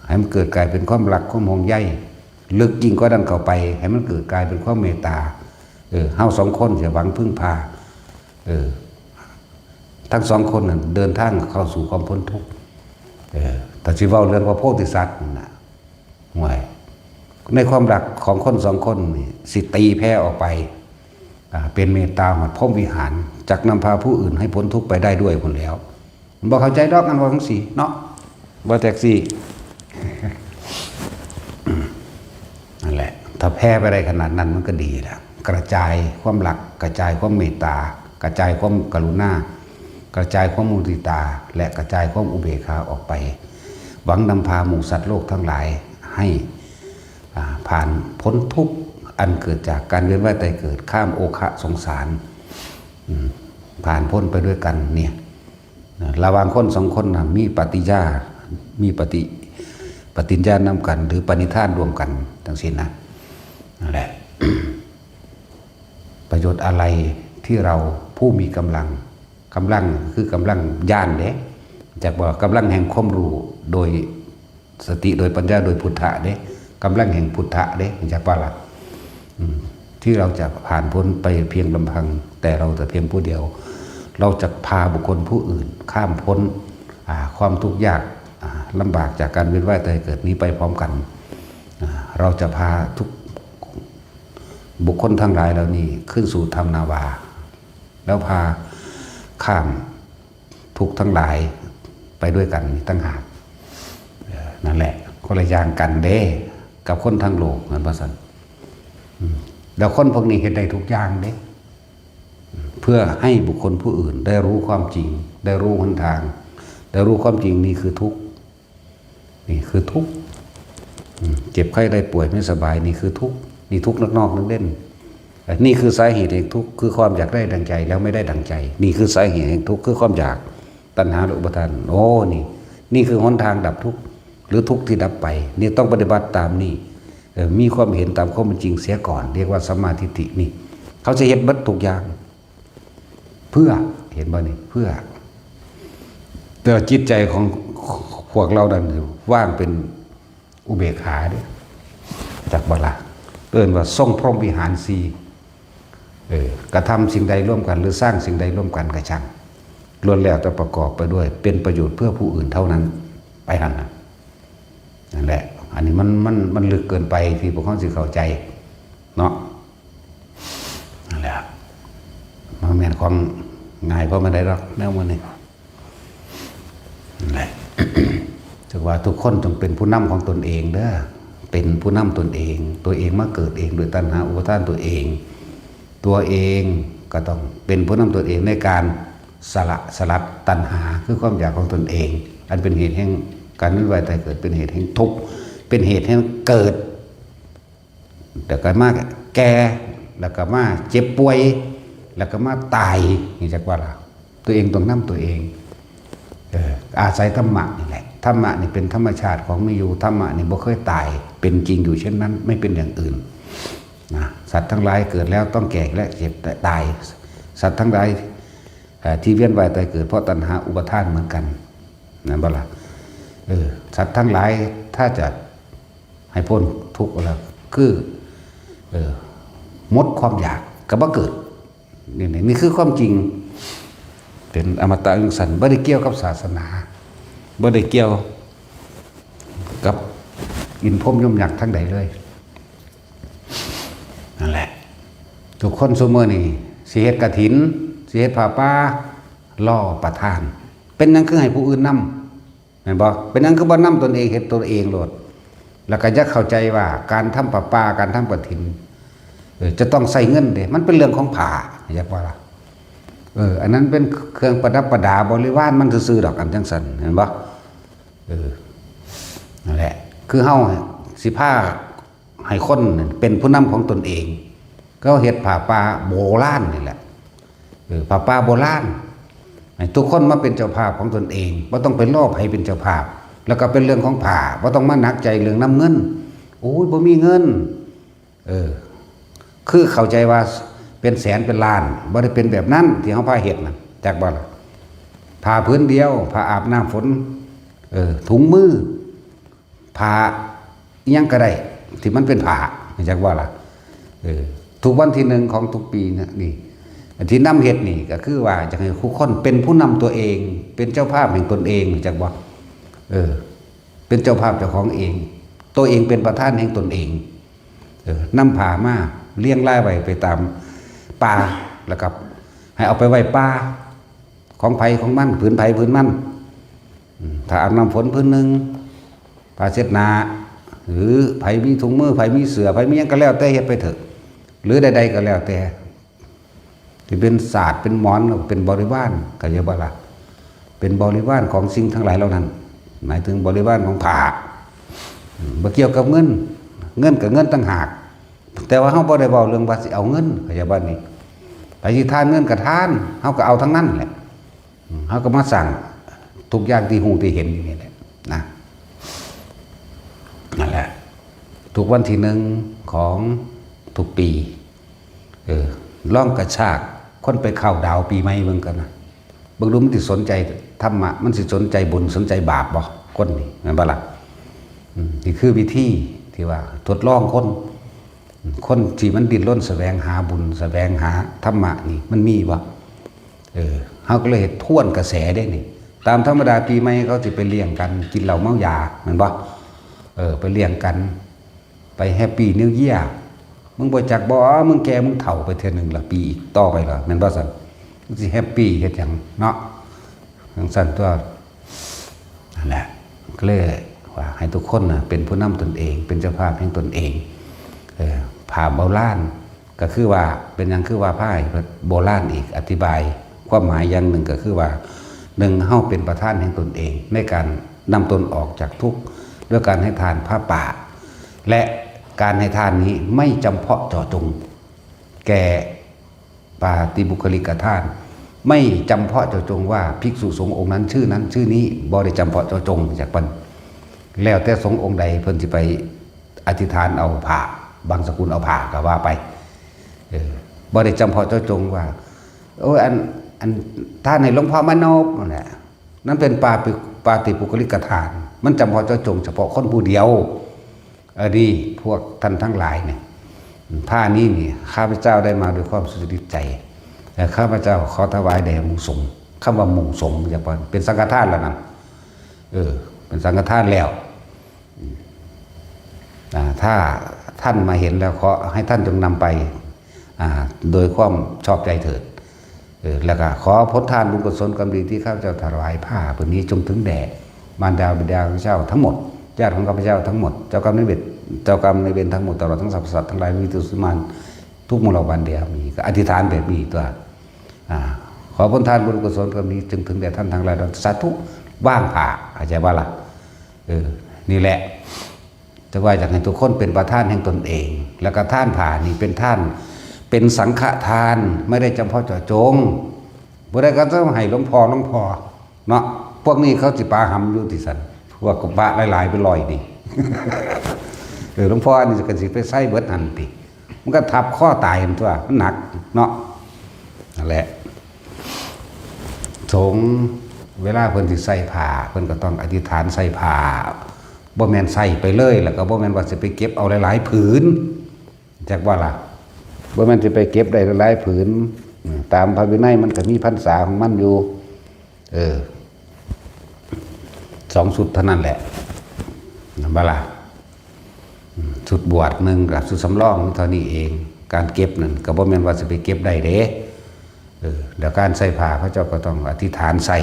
ให้มันเกิดกลายเป็นความรัก ความห่วงใย ลึกยิ่งกว่านั้นเข้าไป ให้มันเกิดกลายเป็นความเมตตา เออ เฮาสองคนจะหวังพึ่งพา เออ ทั้งสองคนนั้นเดินทางเข้าสู่ความพ้นทุกข์ เออ ถ้าสิเว้าเรื่องพระโพธิสัตว์นั่นน่ะ ห่วย ในความรักของคนสองคนนี่ สิตีแผ่ออกไป อ่า เป็นเมตตาฮอดพรหมวิหาร จักนำพาผู้อื่นให้พ้นทุกข์ไปได้ด้วยพุ้นแหล้ว บ่เข้าใจดอก อันว่าจั่งซี้เนาะ บ่แท็กซี่ นั่นแหละ ถ้าแผ่ไปได้ขนาดนั้นมันก็ดีแล้ว กระจายความรัก กระจายความเมตตา กระจายความกรุณา กระจายความมุทิตา และกระจายความอุเบกขาออกไป หวังนำพาหมู่สัตว์โลกทั้งหลายให้ อ่า ผ่านพ้นทุกข์อันเกิดจากการเวียนว่ายตายเกิด ข้ามโอคะสงสาร อืม ผ่านพ้นไปด้วยกันเนี่ย นะ ระหว่างคนสองคนน่ะ มีปฏิญญา มีปฏิ ปฏิญญานำกัน หรือปณิธานร่วมกันจั่งซี้นะ นั่นแหละ ประโยชน์อะไรที่เราผู้มีกำลัง กำลังคือกำลังญาณเด้ จักว่ากำลังแห่งความรู้โดยสติ โดยปัญญา โดยพุทธะเด้ กำลังแห่งพุทธะเด้ จักว่าล่ะ อืม ที่เราจะผ่านพ้นไปเพียงลำพัง แต่เราแต่เพียงผู้เดียว เราจะพาบุคคลผู้อื่นข้ามพ้น อ่า ความทุกข์ยาก อ่า ลำบากจากการเวียนว่ายตายเกิดนี้ไปพร้อมกัน อ่า เราจะพาทุกบุคคลทั้งหลายเหล่านี้ขึ้นสู่ธรรมนาวา แล้วพาข้ามทุกข์ทั้งหลายไปด้วยกันนี่ต่างหาก เออ นั่นแหละ คนละอย่างกันเด้ กับคนทางโลก แม่นบ่ซั่น อืม แล้วคนพวกนี้เฮ็ดได้ทุกอย่างเด้ เพื่อให้บุคคลผู้อื่นได้รู้ความจริง ได้รู้หนทาง ได้รู้ความจริง นี่คือทุกข์ นี่คือทุกข์ อืม เจ็บไข้ได้ป่วยไม่สบาย นี่คือทุกข์ นี่ทุกข์นอกๆ นึกเล่น นี่คือสาเหตุแห่งทุกข์ คือความอยากได้ดังใจแล้วไม่ได้ดังใจ นี่คือสาเหตุแห่งทุกข์ คือความอยาก ตัณหาและอุปาทาน โอ้ นี่ นี่คือหนทางดับทุกข์ หรือทุกข์ที่ดับไป นี่ต้องปฏิบัติตามนี่ เอ่อ มีความเห็นตามความเป็นจริงเสียก่อน เรียกว่าสัมมาทิฏฐินี่ เขาจะเฮ็ดเบิดทุกอย่าง เพื่อ เห็นบ่นี่ เพื่อ แต่จิตใจของพวกเรานั้นว่างเป็นอุเบกขาเด้ จักบ่ละ เอิ้นว่าทรงพรหมวิหารสี่ เออ กระทำสิ่งใดร่วมกัน หรือสร้างสิ่งใดร่วมกันก็ช่าง ล้วนแล้วแต่ประกอบไปด้วยเป็นประโยชน์เพื่อผู้อื่นเท่านั้น ไปหั่นน่ะ นั่นแหละ อันนี้มัน มัน มันลึกเกินไปที่พวกเขาสิเข้าใจ เนาะ นั่นแหละ มันแม่นของง่ายเพราะมันได้หรอกแนวมันนี่ นั่นแหละ ถือว่าทุกคนจงเป็นผู้นำของตนเองเด้อ เป็นผู้นำตนเอง ตัวเองมาเกิดเองด้วยตัณหาอุปาทานตัวเอง ตัวเองก็ต้องเป็นผู้นำตนเองในการสละ สลัดตัณหา คือความอยากของตนเอง อันเป็นเหตุแห่งการเวียนว่ายตายเกิด เป็นเหตุแห่งทุกข์ เป็นเหตุแห่งเกิด แล้วก็มาแก่ แล้วก็มาเจ็บป่วย แล้วก็มาตาย นี่จักว่าล่ะ ตัวเองต้องนำตัวเอง เออ อาศัยธรรมะนี่แหละ ธรรมะนี่เป็นธรรมชาติของมีอยู่ ธรรมะนี่บ่เคยตาย เป็นจริงอยู่เช่นนั้น ไม่เป็นอย่างอื่น นะ สัตว์ทั้งหลายเกิดแล้วต้องแก่และเจ็บและตาย สัตว์ทั้งหลาย เอ่อ ที่เวียนว่ายตายเกิดเพราะตัณหาอุปาทานเหมือนกัน นั่นบ่ล่ะ เออ สัตว์ทั้งหลายถ้าจะให้พ้นทุกข์แล้ว คือ เออ หมดความอยากก็บ่เกิด นี่ นี่ นี่คือความจริง เป็นอมตะจั่งซั้น บ่ได้เกี่ยวกับศาสนา บ่ได้เกี่ยวกับอินทร์พรหมยมยักษ์ทางใดเลย นั่นแหละ ทุกคนซุมื้อนี่สิเฮ็ดกฐิน สิเฮ็ดผ้าป่า รอประทาน เป็นหยังคือให้ผู้อื่นนำ แม่นบ่ เป็นหยังคือบ่นำตนเอง เฮ็ดตนเองโลด แล้วก็อย่าเข้าใจว่าการทำผ้าป่า การทำกฐิน เออ จะต้องใช้เงินเด้ มันเป็นเรื่องของผ้า อยากว่าล่ะ เออ อันนั้นเป็นเครื่องประดับประดาบริวารมันซื่อๆดอก อันจั่งซั้น เห็นบ่ เออ นั่นแหละ คือเฮาสิพาให้คนเป็นผู้นำของตนเอง ก็เฮ็ดผ้าป่าโบราณนี่แหละ เออ ผ้าป่าโบราณ ให้ทุกคนมาเป็นเจ้าภาพของตนเอง บ่ต้องไปรอไผเป็นเจ้าภาพ แล้วก็เป็นเรื่องของผ้า บ่ต้องมาหนักใจเรื่องนำเงิน โอ้ย บ่มีเงิน เออ คือเข้าใจว่าเป็นแสนเป็นล้าน บ่ได้เป็นแบบนั้นที่เฮาพาเฮ็ดน่ะ จักบ่ล่ะ ผ้าผืนเดียว ผ้าอาบน้ำฝน เออ ถุงมือ ผ้าอิหยังก็ได้ ที่มันเป็นผ้า จักบ่ล่ะ เออ ทุกวันที่หนึ่งของทุกปีนะ นี่ ที่นำเฮ็ดนี่ก็คือว่าอยากให้ทุกคนเป็นผู้นำตัวเอง เป็นเจ้าภาพแห่งตนเอง จักบ่ เออ เป็นเจ้าภาพเจ้าของเอง ตัวเองเป็นประธานแห่งตนเอง เออ นำผ้ามาเรียงรายไว้ไปตามป่า แล้วก็ให้เอาไปไว้ป่า ของไผของมัน ผืนไผผืนมัน อืม ถ้าอาบน้ำฝนผืนหนึ่ง ผ้าเช็ดหน้า หรือไผมีถุงมือ ไผมีเสื้อ ไผมีหยังก็แล้วแต่ เฮ็ดไปเถอะ หรือใดๆก็แล้วแต่ ที่เป็นสาดเป็นหมอน เป็นบริวาร เข้าใจบ่ล่ะ เป็นบริวารของสิ่งทั้งหลายเหล่านั้น หมายถึงบริวารของผ้า อืม บ่เกี่ยวกับเงิน เงินก็เงินต่างหาก แต่ว่าเฮาบ่ได้เว้าเรื่องว่าสิเอาเงิน เข้าใจบ่นี่ ไผสิทานเงินก็ทาน เฮาก็เอาทั้งนั้นแหละ อืม เฮาก็มาสร้างทุกอย่างที่ฮู้ที่เห็นอยู่นี่แหละนะ นั่นแหละ ทุกวันที่หนึ่งของทุกปี เออ ลองกระชากคนไปเข้าดาวปีใหม่เบิ่งกันนะ เบิ่งดูมันสิสนใจธรรมะ มันสิสนใจบุญ สนใจบาปบ่ คนนี่ แม่นบ่ล่ะ อืม นี่คือวิธีที่ว่าทดลองคน คนที่มันดิ้นรนแสวงหาบุญ แสวงหาธรรมะนี่ มันมีบ่ เออ เฮาก็เลยเฮ็ดทวนกระแสเด้นี่ ตามธรรมดาปีใหม่เขาสิไปเลี้ยงกัน กินเหล้าเมายา แม่นบ่ เออ ไปเลี้ยงกัน ไปแฮปปี้นิวเยียร์ มึงบ่จักบ่ มึงแก่ มึงเฒ่าไปเทื่อหนึ่งละ ปีอีกต่อไปละ แม่นบ่ซั่น มึงสิแฮปปี้เฮ็ดหยังเนาะ จั่งซั่นตัว นั่นแหละ ก็เลยว่าให้ทุกคนน่ะเป็นผู้นำตนเอง เป็นเจ้าภาพแห่งตนเอง เออ ผ้าโบราณ ก็คือว่าเป็นหยังคือว่าผ้าโบราณอีก อธิบายความหมายอย่างหนึ่งก็คือว่า หนึ่ง เฮาเป็นประธานแห่งตนเอง ในการนำตนออกจากทุกข์ ด้วยการให้ทานผ้าป่า และ การให้ทานนี้ไม่จำเพาะเจาะจง แก่ปาฏิบุคลิกทาน ไม่จำเพาะเจาะจงว่าภิกษุสงฆ์องค์นั้นชื่อนั้นชื่อนี้บ่ได้จำเพาะเจาะจงจากเพิ่น แล้วแต่สงฆ์องค์ใดเพิ่นสิไปอธิษฐานเอาผ้า บางสกุลเอาผ้าก็ว่าไป เออบ่ได้จำเพาะเจาะจงว่า โอ้ยอันอันทานให้หลวงพ่อมานพนั่นแหละ นั่นเป็นปาฏิปาฏิบุคลิกทาน มันจำเพาะเจาะจงเฉพาะคนผู้เดียว อันนี้พวกท่านทั้งหลายเนี่ย ผ้านี้นี่ข้าพเจ้าได้มาด้วยความสุจริตใจ แต่ข้าพเจ้าขอถวายแด่หมู่สงฆ์ คำว่าหมู่สงฆ์อย่าว่าเป็นสังฆทานแล้วนั่น เออ เป็นสังฆทานแล้ว อ่า ถ้าท่านมาเห็นแล้วขอให้ท่านจงนำไป อ่า โดยความชอบใจเถิด เออ แล้วก็ขอผลทานบุญกุศลกรรมดีที่ข้าพเจ้าถวายผ้าผืนนี้จงถึงแด่มารดาบิดาข้าพเจ้าทั้งหมด ญาติของข้าพเจ้าทั้งหมด เจ้ากรรมนายเวร เจ้ากรรมนายเวรทั้งหมด ตลอดทั้งสรรพสัตว์ทั้งหลาย มีตัวสุมานทุกหมู่เหล่าบรรดามี ก็อธิษฐานแบบนี้ตัว อ่า ขอผลทานบุญกุศลกรรมนี้จงถึงแด่ท่านทั้งหลาย สาธุ ว่างผ้า เข้าใจว่าล่ะ เออ นี่แหละ แต่ว่าอยากให้ทุกคนเป็นประธานแห่งตนเอง แล้วก็ทานผ้านี่เป็นทาน เป็นสังฆทาน ไม่ได้จำเพาะเจาะจง บ่ได้ก็ต้องให้หลวงพ่อหลวงพ่อเนาะ พวกนี้เขาสิปาหำอยู่ติสัน พวกก็พระหลายๆเป็นร้อยนี่ เออ หลวงพ่อนี่ก็สิไปใส่เบิดหั่นติ มันก็ทับคอตายหั่นตัว มันหนักเนาะ นั่นแหละ สงฆ์เวลาเพิ่นสิใส่ผ้า เพิ่นก็ต้องอธิษฐานใส่ผ้า บ่แม่นใส่ไปเลย แล้วก็บ่แม่นว่าสิไปเก็บเอาหลายๆผืน จักว่าล่ะ บ่แม่นสิไปเก็บได้หลายๆผืน ตามพระวินัยมันก็มีพรรษาของมันอยู่ เออ สองชุดเท่านั้นแหละ นั่นบ่ล่ะ อืม ชุดบวชหนึ่งกับชุดสำรองเท่านี้เอง การเก็บนั่นก็บ่แม่นว่าสิไปเก็บได้เด้ เออ แล้วการใส่ผ้าเขาเจ้าก็ต้องอธิษฐานใส่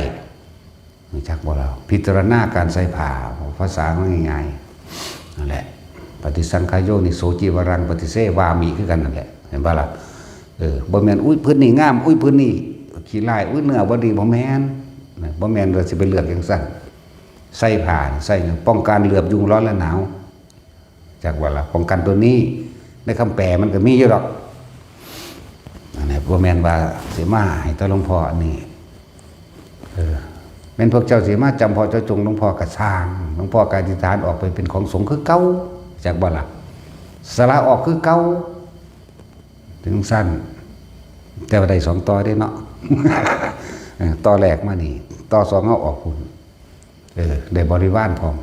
รู้จักบ่ล่ะ พิจารณาการใส่ผ้า ภาษาง่ายๆ นั่นแหละ ปฏิสังขายโยนิโสจีวรังปฏิเสวามิ คือกันนั่นแหละ เห็นบ่ล่ะ เออ บ่แม่น อุ๊ย พื้นนี่งาม อุ๊ย พื้นนี่ขี้ร้าย อุ๊ย เนื้อบ่ดี บ่แม่น นะ บ่แม่นว่าสิไปเลือกจังซั่น ใส่ผ้า ใส่หยัง ป้องกันเหลือบยุงร้อนและหนาว จักว่าล่ะ ป้องกันตัวนี้ ในคำแปลมันก็มีอยู่ดอก อันนี้บ่แม่นว่าสิมาให้แต่หลวงพ่ออันนี้ เออ แม่นพวกเจ้าสิมาจำเพาะเจาะจงหลวงพ่อก็ซ่าง หลวงพ่อก็อธิษฐานออกไปเป็นของสงฆ์คือเก่า จักบ่ล่ะ สละออกคือเก่า ถึงสั้น แต่ว่าได้สองต่อเด้เนาะ เออ ต่อแรกมานี่ ต่อสองเอาออกพุ้น เออ ได้บริวารพร้อม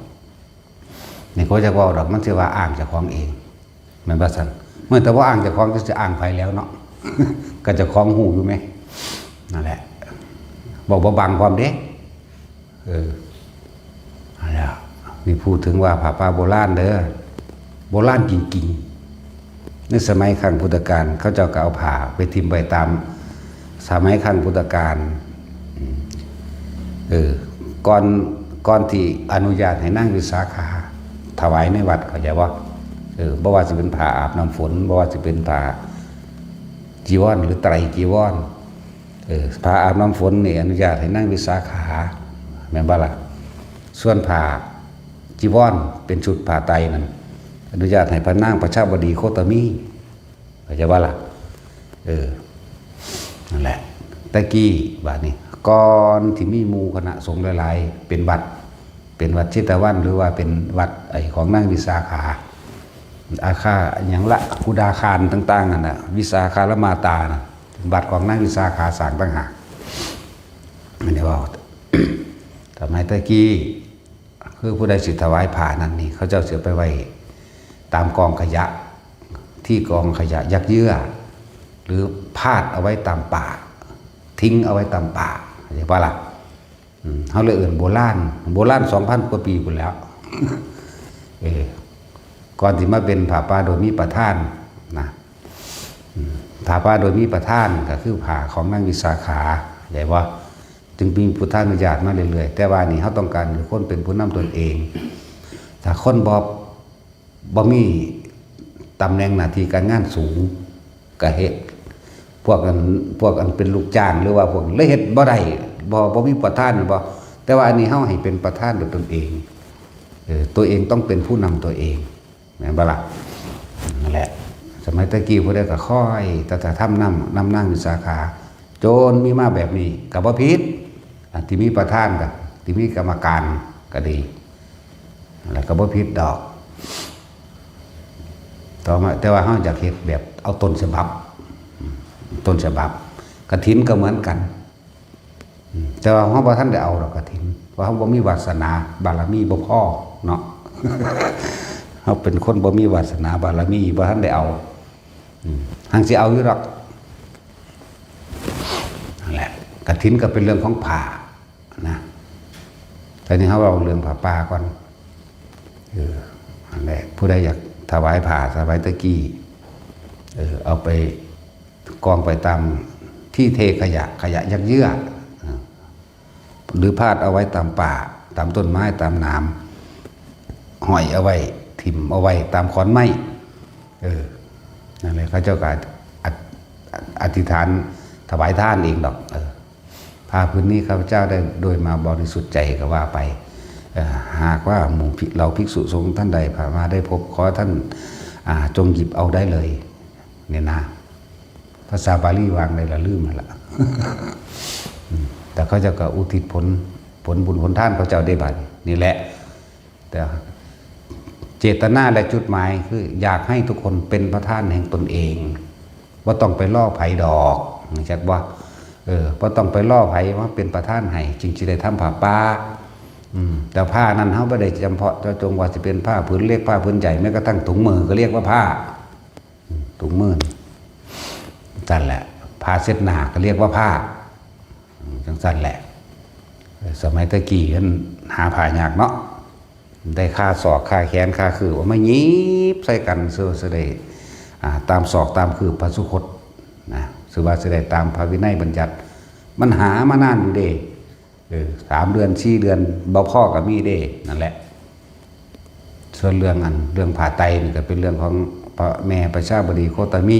นี่เขาจะเว้าดอก มันสิว่าอ้างเจ้าของเอง แม่นบ่ซั่น เมื่อแต่ว่าอ้างเจ้าของก็สิอ้างไผแล้วเนาะ ก็เจ้าของฮู้อยู่แหม นั่นแหละ เว้าบ่บังพร้อมเด้ เออ นั่นแหละ นี่พูดถึงว่าผ้าป่าโบราณเด้อ โบราณจริงๆ ในสมัยครั้งพุทธกาล เขาเจ้าก็เอาผ้าไปถิ่มไว้ตาม สมัยครั้งพุทธกาล อืม เออ ก่อน ก่อนที่อนุญาตให้นางวิสาขาถวายในวัด เข้าใจบ่ เออ บ่ว่าสิเป็นผ้าอาบน้ำฝน บ่ว่าสิเป็นผ้าจีวรหรือไตรจีวร เออ ผ้าอาบน้ำฝนนี่อนุญาตให้นางวิสาขา แม่นบ่ล่ะ ส่วนผ้าจีวรเป็นชุดผ้าไตรนั่น อนุญาตให้พระนางประชาบดีโคตมี เข้าใจบ่ล่ะ เออ นั่นแหละ แต่กี้ บาดนี้ ก่อนที่มีหมู่คณะสงฆ์หลายๆ เป็นวัด เป็นวัดเชตวัน หรือว่าเป็นวัดไอ้ของนางวิสาขา อาคา หยังละ กุดาคารต่างๆ นั่นน่ะ วิสาขารมาตาน่ะ เป็นวัดของนางวิสาขาสร้างต่างหาก อันนี้เว้า สมัยแต่กี้ คือผู้ใดสิถวายผ้านั่นนี่ เขาเจ้าสิเอาไปไว้ตามกองขยะ ที่กองขยะยัดเยียด หรือพาดเอาไว้ตามป่า ทิ้งเอาไว้ตามป่า เข้าใจบ่ล่ะ อืม เฮาเลยเอิ้นโบราณ โบราณสองพันกว่าปีพุ้นแหล้ว เออ ก่อนสิมาเป็นผ้าป่าโดยมีประธานนะ อืม ผ้าป่าโดยมีประธานก็คือผ้าของนางวิสาขา เข้าใจบ่ จึงมีพุทธานุญาตมาเรื่อยๆ แต่ว่านี่เฮาต้องการให้คนเป็นผู้นำตนเอง ถ้าคนบ่ บ่มีตำแหน่งหน้าที่การงานสูง ก็เฮ็ด พวกอัน พวกอันเป็นลูกจ้าง หรือว่าพวกเลยเฮ็ดบ่ได้ บ่ บ่มีประธาน บ่ แต่ว่าอันนี้เฮาให้เป็นประธานด้วยตนเอง เออ ตัวเองต้องเป็นผู้นำตัวเอง แม่นบ่ล่ะ แหละ สมัยตะกี้ผู้ใดก็คอย แต่ถ้าทำนำ นำนางวิสาขา จนมีมาแบบนี้ก็บ่ผิด อันที่มีประธานก็ที่มีกรรมการก็ดี แล้วก็บ่ผิดดอก ต่อมา แต่ว่าเฮาอยากเฮ็ดแบบเอาต้นฉบับ ต้นฉบับ กฐินก็เหมือนกัน แต่ว่าเฮาบ่ทันได้เอาดอกกฐิน เพราะเฮาบ่มีวาสนาบารมีบ่พอเนาะ เฮาเป็นคนบ่มีวาสนาบารมี บ่ทันได้เอา อืม หังสิเอาอยู่ดอก นั่นแหละ กฐินก็เป็นเรื่องของผ้านะ แต่นี่เฮาเอาเรื่องผ้าป่าก่อน เออ นั่นแหละ ผู้ใดอยากถวายผ้า ถวายตะกี้ เออ เอาไปกองไปตามที่เทขยะ ขยะยัดเยื้อ อ่า หรือพาดเอาไว้ตามป่า ตามต้นไม้ ตามหนาม ห้อยเอาไว้ ถิ่มเอาไว้ตามขอนไม้ เออ นั่นแหละ เขาเจ้าก็อธิ- อธิษฐานถวายทานเองดอก เออ ผ้าผืนนี้ข้าพเจ้าได้โดยมาบริสุทธิ์ใจก็ว่าไป เอ่อ หากว่าหมู่ภิ- เหล่าภิกษุสงฆ์ท่านใดผ่านมาได้พบ ขอท่าน อ่า จงหยิบเอาได้เลย เนี่ยนะ ภาษาบาลีวางในละลืมนั่นละ อืม แต่เขาเจ้าก็อุทิศผล ผลบุญผลทานเขาเจ้าได้บัดนี่แหละ แต่เจตนาและจุดหมายคืออยากให้ทุกคนเป็นประธานแห่งตนเอง บ่ต้องไปรอไผดอก จักบ่ เออ บ่ต้องไปรอไผมาเป็นประธานให้ จึงสิได้ทำผ้าป่า อืม แต่ผ้านั้นเฮาบ่ได้จำเพาะเจาะจงว่าสิเป็นผ้าผืนเล็ก ผ้าผืนใหญ่ แม้กระทั่งถุงมือก็เรียกว่าผ้า อืม ถุงมือนี่ จั่งซั่นแหละ ผ้าเช็ดหน้าก็เรียกว่าผ้า อืม จั่งซั่นแหละ เออ สมัยตะกี้เพิ่นหาผ้ายากเนาะ ได้คาศอก คาแขน คาคือ เอามาหยิบใส่กัน ซื่อสิได้ อ่า ตามศอกตามคือพระสุคตนะ ซื่อว่าสิได้ตามพระวินัยบัญญัติ มันหามานานอยู่เด้ เออ สามเดือน สี่เดือน บ่พอก็มีเด้ นั่นแหละ ส่วนเรื่องอัน เรื่องผ้าไตรนี่ก็เป็นเรื่องของพระแม่ประชาบดีโคตมี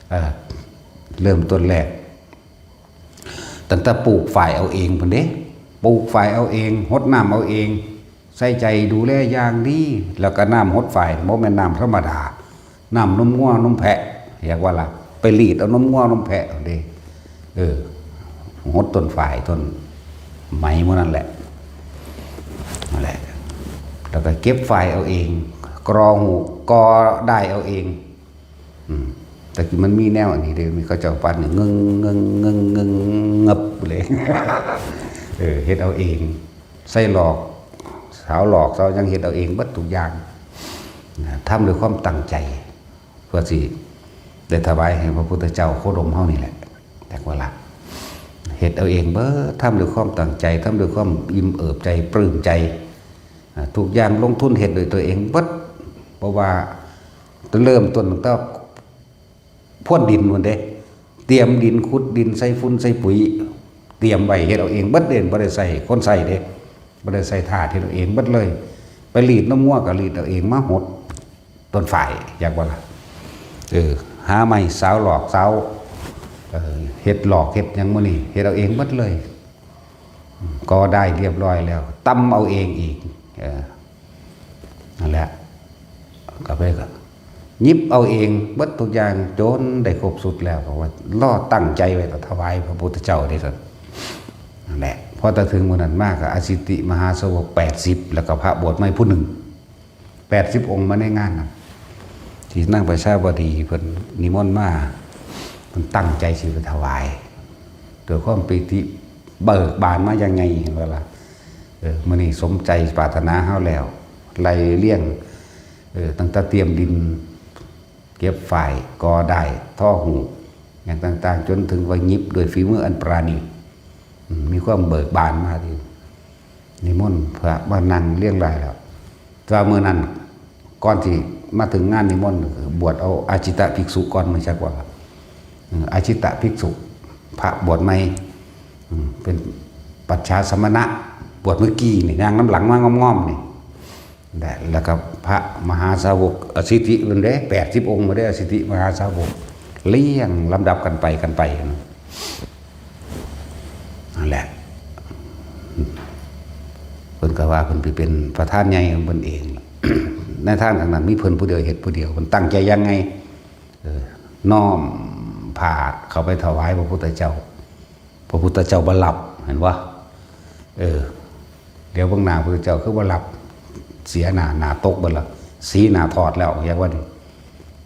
เอ่อ เริ่มต้นแรก ตั้งแต่ปลูกฝ้ายเอาเองพุ้นเด้ ปลูกฝ้ายเอาเอง หดน้ำเอาเอง ใส่ใจดูแลอย่างดี แล้วก็น้ำหดฝ้ายบ่แม่นน้ำธรรมดา น้ำนมงัวนมแพะ เรียกว่าล่ะ ไปรีดเอานมงัวนมแพะเอาเด้ เออ หดต้นฝ้ายต้นไหมหมู่นั่นแหละ นั่นแหละ แล้วก็เก็บฝ้ายเอาเอง กรอหูก กอด้ายเอาเอง อืม แต่กี้มันมีแนวอันนี้เด้ มีเขาเจ้าปัดนี่ งึง งึง งึง งึง งึบเลย เออ เฮ็ดเอาเอง ใส่หลอก สาวหลอก สาวหยัง เฮ็ดเอาเองเบิดทุกอย่าง นะ ทำด้วยความตั้งใจ เพื่อสิได้ถวายให้พระพุทธเจ้าโคดมเฮานี่แหละ จักว่าล่ะ เฮ็ดเอาเองเบิด ทำด้วยความตั้งใจ ทำด้วยความอิ่มเอิบใจ ปลื้มใจ อ่า ทุกอย่างลงทุนเฮ็ดด้วยตัวเองเบิด เพราะว่าเริ่มต้นตั้งแต่พรวนดินพุ้นเด้ เตรียมดิน ขุดดิน ใส่ฝุ่นใส่ปุ๋ย เตรียมไว้ เฮ็ดเอาเองเบิดเด้ บ่ได้ใส่คนใส่เด้ บ่ได้ใส่ทาส เฮ็ดเอาเองเบิดเลย ไปรีดนมงัวก็รีดเอาเอง มาหดต้นฝ้าย อยากว่าล่ะ เออ หาไม้สาวหลอกสาว เออ เฮ็ดหลอกเฮ็ดหยังหมู่นี่ เฮ็ดเอาเองเบิดเลย กอด้ายเรียบร้อยแล้ว ตำเอาเองอีก เออ นั่นแหละ ก็ไปก็หยิบเอาเองเบิดทุกอย่าง จนได้ครบสุดแล้ว ก็ว่ารอตั้งใจไว้ก็ถวายพระพุทธเจ้าเด้ซั่น นั่นแหละ พอแต่ถึงมื้อนั้นมาก็อสิติมหาสาวกแปดสิบ แล้วก็พระบวชใหม่ผู้หนึ่ง แปดสิบองค์มาในงานนั้น ที่นางประชาบดีเพิ่นนิมนต์มา เพิ่นตั้งใจสิไปถวาย ด้วยความปีติเบิกบานมาอย่างไง เห็นบ่ล่ะ เออ มื้อนี้สมใจปรารถนาเฮาแล้ว ไล่เรียง เออ ตั้งแต่เตรียมดิน เก็บฝ้าย กอด้าย ทอฮูก อย่างต่างๆ จนถึงว่าหยิบด้วยฝีมืออันประณีต อืม มีความเบิกบานมาที่ นิมนต์พระมานั่งเรียงรายแล้ว แต่ว่ามื้อนั้น ก่อนที่มาถึงงานนิมนต์ บวชเอาอาจิตตภิกษุก่อน มื้อจักว่า อืม อาจิตตภิกษุ พระบวชใหม่ อืม เป็นปัจฉาสมณะ บวชเมื่อกี้นี่ ย่างนำหลังมาง่อมๆ นี่ และ แล้วก็พระมหาสาวกอสิทธิเพิ่นเด้ แปดสิบองค์มาเด้ อสิทธิมหาสาวก เรียงลำดับกันไป กันไปนะ นั่นแหละ เพิ่นก็ว่าเพิ่นไปเป็นประธานใหญ่ของเพิ่นเอง ใน ในทางทางนั้นมีเพิ่นผู้เดียวเฮ็ดผู้เดียว มันตั้งใจยังไง เออ น้อมผ้าเข้าไปถวายพระพุทธเจ้า พระพุทธเจ้าบ่รับ เห็นบ่ เออ เดี๋ยวเบิ่งหน้าพระพุทธเจ้าคือบ่รับ เสียหน้า หน้าตกเบิดละ สีหน้าถอดแล้ว เรียกว่านี่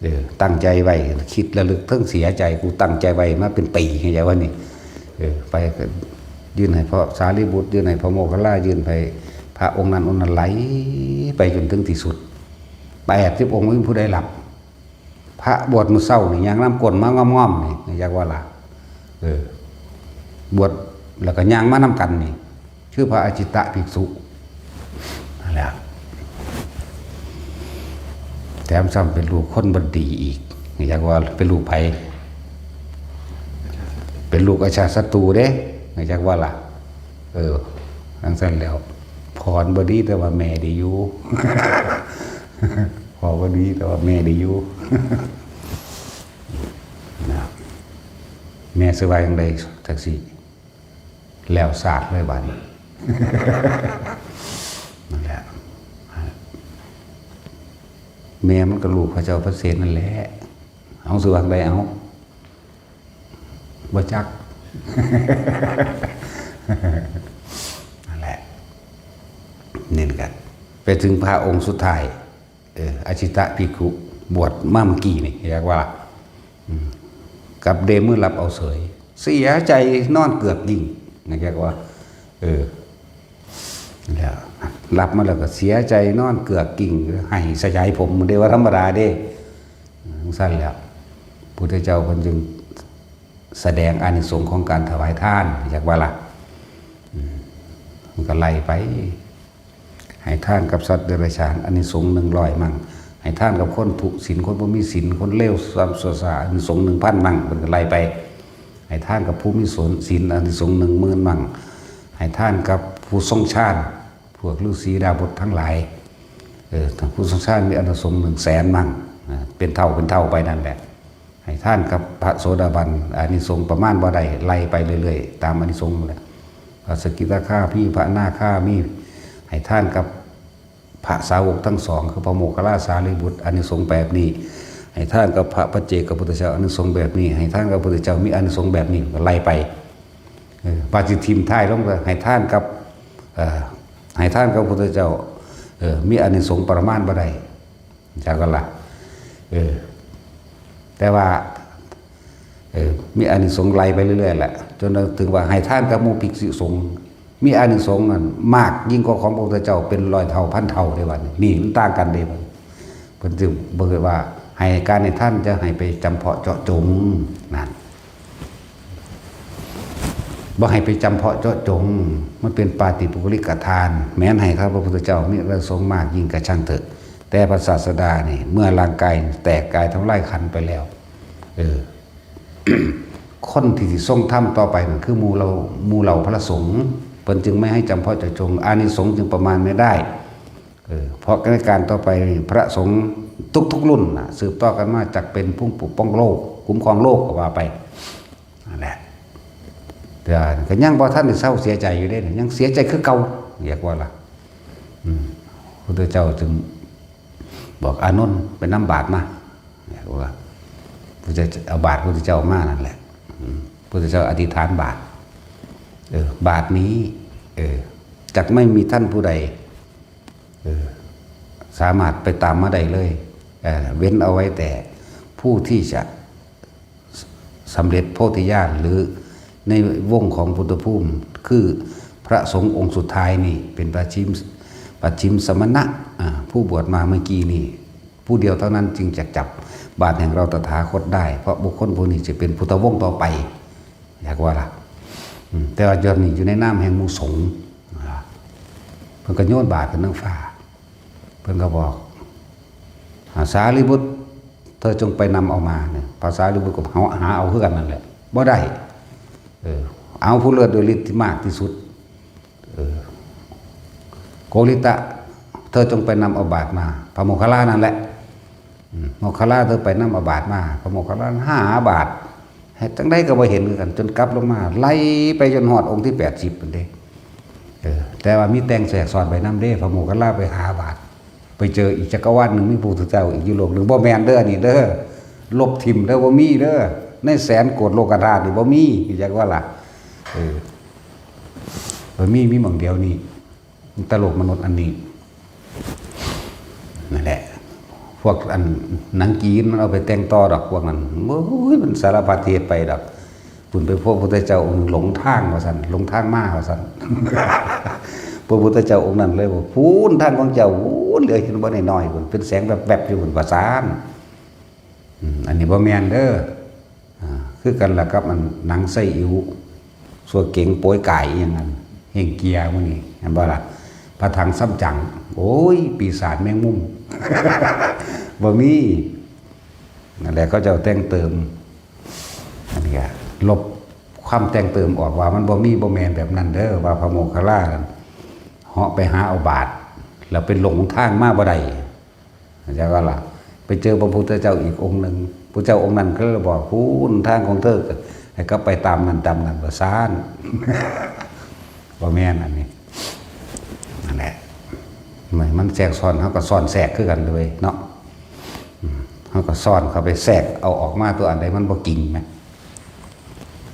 เออ ตั้งใจไว้ คิดระลึกเทิงเสียใจ กูตั้งใจไว้มาเป็นปี เรียกว่านี่ เออ ไปก็ยื่นให้พระสารีบุตร ยื่นให้พระโมคคัลลา ยื่นไปพระองค์นั้นองค์นั้น ไหลไปจนถึงที่สุด แปดสิบองค์ บ่มีผู้ใดรับ พระบวชมื้อเช้านี่ ย่างนำก้นมางอมๆนี่ เรียกว่าล่ะ เออ บวชแล้วก็ย่างมานำกันนี่ คือพระอาจิตตภิกษุ นั่นแหละ แถมซ้ำเป็นลูกคนบ่ดีอีก เรียกว่าเป็นลูกไผ เป็นลูกอาชาติศัตรูเด้ เรียกว่าล่ะ เออ จั่งซั้นแล้ว พ่อบ่ดีแต่ว่าแม่ดีอยู่ พ่อบ่ดีแต่ว่าแม่ดีอยู่ นะ แม่สิว่าจั่งใดจั่งซี้ แล้วซาดเลยบาดนี้ นั่นแหละ แม่มันก็ลูกพระเจ้าพระเสนนั่นแหละ เอาสิว่าจั่งใดเอา บ่จัก นั่นแหละ นี่กัน ไปถึงพระองค์สุดท้าย เออ อาจิตตภิกขุ บวชมาเมื่อกี้นี่ เรียกว่า อืม กับเดมือรับเอาเสย เสียใจนอนเกือกยิ่ง นะ เรียกว่า เออ แล้ว รับมาแล้วก็เสียใจนอนเกือกยิ่ง ไห้สยายผม เด้ว่าธรรมดาเด้ จั่งซั้นแหล้ว พุทธเจ้าเพิ่นจึงแสดงอานิสงส์ของการถวายทาน จักว่าล่ะ อืม มันก็ไล่ไป ให้ทานกับสัตว์เดรัจฉาน อานิสงส์หนึ่งร้อยมั่ง ให้ทานกับคนทุศีล คนบ่มีศีล คนเลวทรามชั่วช้า อานิสงส์หนึ่งพันมั่ง เพิ่นก็ไล่ไป ให้ทานกับผู้มีศีล อานิสงส์หนึ่งหมื่นมั่ง ให้ทานกับผู้ทรงฌาน พวกฤาษีดาบสทั้งหลาย เออ ผู้ทรงฌานมีอานิสงส์หนึ่งแสนมั่ง อ่า เป็นเท่าเป็นเท่าไปนั่นแหละ ให้ทานกับพระโสดาบัน อานิสงส์ประมาณบ่ได้ ไล่ไปเรื่อยๆ ตามอานิสงส์นั่นแหละ พระสกิทาคามี พระอนาคามี ให้ทานกับพระสาวกทั้งสอง คือพระโมคคัลลา สารีบุตร อานิสงส์แบบนี้ ให้ทานกับพระปัจเจกพุทธเจ้า อานิสงส์แบบนี้ ให้ทานกับพระพุทธเจ้า มีอานิสงส์แบบนี้ ก็ไล่ไป เออ ว่าสิทิ่มท้ายลงก็ให้ทานกับ เอ่อ ให้ทานกับพระพุทธเจ้า เออ มีอานิสงส์ประมาณบ่ได้ จักว่าล่ะ เออ แต่ว่า เออ มีอานิสงส์ไล่ไปเรื่อยๆแหละ จนถึงว่าให้ทานกับหมู่ภิกษุสงฆ์ มีอานิสงส์นั่นมากยิ่งกว่าของพระพุทธเจ้าเป็นร้อยเท่าพันเท่าเด้บัดนี้ นี่มันต่างกันเด้บัดนี้ เพิ่นจึงบอกว่า ให้การให้ทานจะให้ไปจำเพาะเจาะจง นั่น บ่ให้ไปจำเพาะเจาะจง มันเป็นปาฏิปุคลิกทาน แม้นให้ข้าพระพุทธเจ้ามีอานิสงส์มากยิ่งกระช่างเถอะ แต่พระศาสดานี่ เมื่อร่างกายแตกกายทำลายขันธ์ไปแล้ว เออ คนที่สิทรงธรรมต่อไปนั่นคือหมู่เหล่า หมู่เหล่าพระสงฆ์ เพิ่นจึงไม่ให้จำเพาะเจาะจง อานิสงส์จึงประมาณไม่ได้ เออ เพราะในการต่อไปนี่พระสงฆ์ทุกๆรุ่นน่ะ สืบต่อกันมาจักเป็นผู้ปกป้องโลก คุ้มครองโลกก็ว่าไป นั่นแหละ แต่ก็ยังบ่ทันได้เซาเสียใจอยู่เด้ ยังเสียใจคือเก่า เรียกว่าล่ะ อืม พุทธเจ้าจึงบอกอานนท์ไปนำบาตรมา เรียกว่า พุทธเจ้าเอาบาตรพุทธเจ้ามานั่นแหละ อืม พุทธเจ้าอธิษฐานบาตร เออ บาตรนี้ เออ จักไม่มีท่านผู้ใด เออ สามารถไปตามมาได้เลย เออ เว้นเอาไว้แต่ผู้ที่จะสำเร็จโพธิญาณ หรือในวงของปุถุภูมิ คือพระสงฆ์องค์สุดท้ายนี่เป็นปัจฉิม ปัจฉิมสมณะ อ่า ผู้บวชมาเมื่อกี้นี่ ผู้เดียวเท่านั้นจึงจะจับบาตรแห่งเราตถาคตได้ เพราะบุคคลผู้นี้จะเป็นพุทธวงศ์ต่อไป อยากว่าล่ะ อืม แต่ว่าเดี๋ยวนี้อยู่ในนามแห่งหมู่สงฆ์ อ่า เพิ่นก็โยนบาตรขึ้นเทิงฟ้า เพิ่นก็บอก อ่า สารีบุตร เธอจงไปนำเอามาเนี่ย พระสารีบุตรก็หา หาเอาคือกันนั่นแหละ บ่ได้ เออ เอาผู้เลิศด้วยฤทธิ์ที่มากที่สุด เออ โกริตะ เธอจงไปนำเอาบาตรมา พระโมคคัลลานั่นแหละ อืม โมคคัลลา เธอไปนำเอาบาตรมา พระโมคคัลลาหาบาตร เฮ็ดจั่งใดก็บ่เห็นคือกัน จนกลับลงมา ไล่ไปจนฮอดองค์ที่แปดสิบนั่นเด้ เออ แต่ว่ามีแต่งแทรกซ้อนไปนำเด้ พระโมคคัลลาไปหาบาตร ไปเจออีกจักรวาลหนึ่ง มีพระพุทธเจ้าอีกอยู่โลกหนึ่ง บ่แม่นเด้อ อันนี้เด้อ ลบถิ่มเด้อ บ่มีเด้อ ในแสนโกดโลกธาตุนี่บ่มี จักว่าล่ะ เออ บ่มี มีหม่องเดียวนี่ แต่โลกมนุษย์อันนี้ นั่นแหละ พวกอันหนังจีนมันเอาไปแต่งต่อดอกพวกนั้น โอ้ย มันสารพัดที่เฮ็ดไปดอก พุ้นไปพบพระพุทธเจ้าองค์หนึ่ง หลงทางว่าซั่น หลงทางมาว่าซั่น พระพุทธเจ้าองค์นั้นเลยบอก พุ้นทางของเจ้า พุ้นเหลือเห็นบ่น้อยๆ พุ้น เป็นแสงแวบๆ อยู่พุ้น ว่าซั่น อืม อันนี้บ่แม่นเด้อ อ่า คือกันล่ะกับอันหนังไซอิ๋ว ซั่วเก๋งโป๊ยก๋ายอิหยังนั่น เฮ่งเกียร์มื้อนี้ เห็นบ่ล่ะ พระถังซ้ำจั๋ง โอ้ย ปีศาจแมงมุม บ่มี นั่นแหละ เขาเจ้าแต่งเติม อันนี้ก็ลบความแต่งเติมออกว่ามันบ่มี บ่แม่นแบบนั้นเด้อ ว่าพระโมคคัลลานั่นเหาะไปหาเอาบาตร แล้วไปหลงทางมาบ่ได้ เข้าใจว่าล่ะ ไปเจอพระพุทธเจ้าอีกองค์หนึ่ง พระเจ้าองค์นั้นก็เลยบอก พุ้นทางของเธอ ให้กลับไปตามนั้นตามนั้น ว่าซั่น บ่แม่นอันนี้ นั่นแหละ มัน มันแทรกซ้อน เฮาก็ซ้อนแทรกคือกันเลยเนาะ อืม เฮาก็ซ้อนเข้าไปแทรกเอาออกมาตัวอันใดมันบ่จริงนะ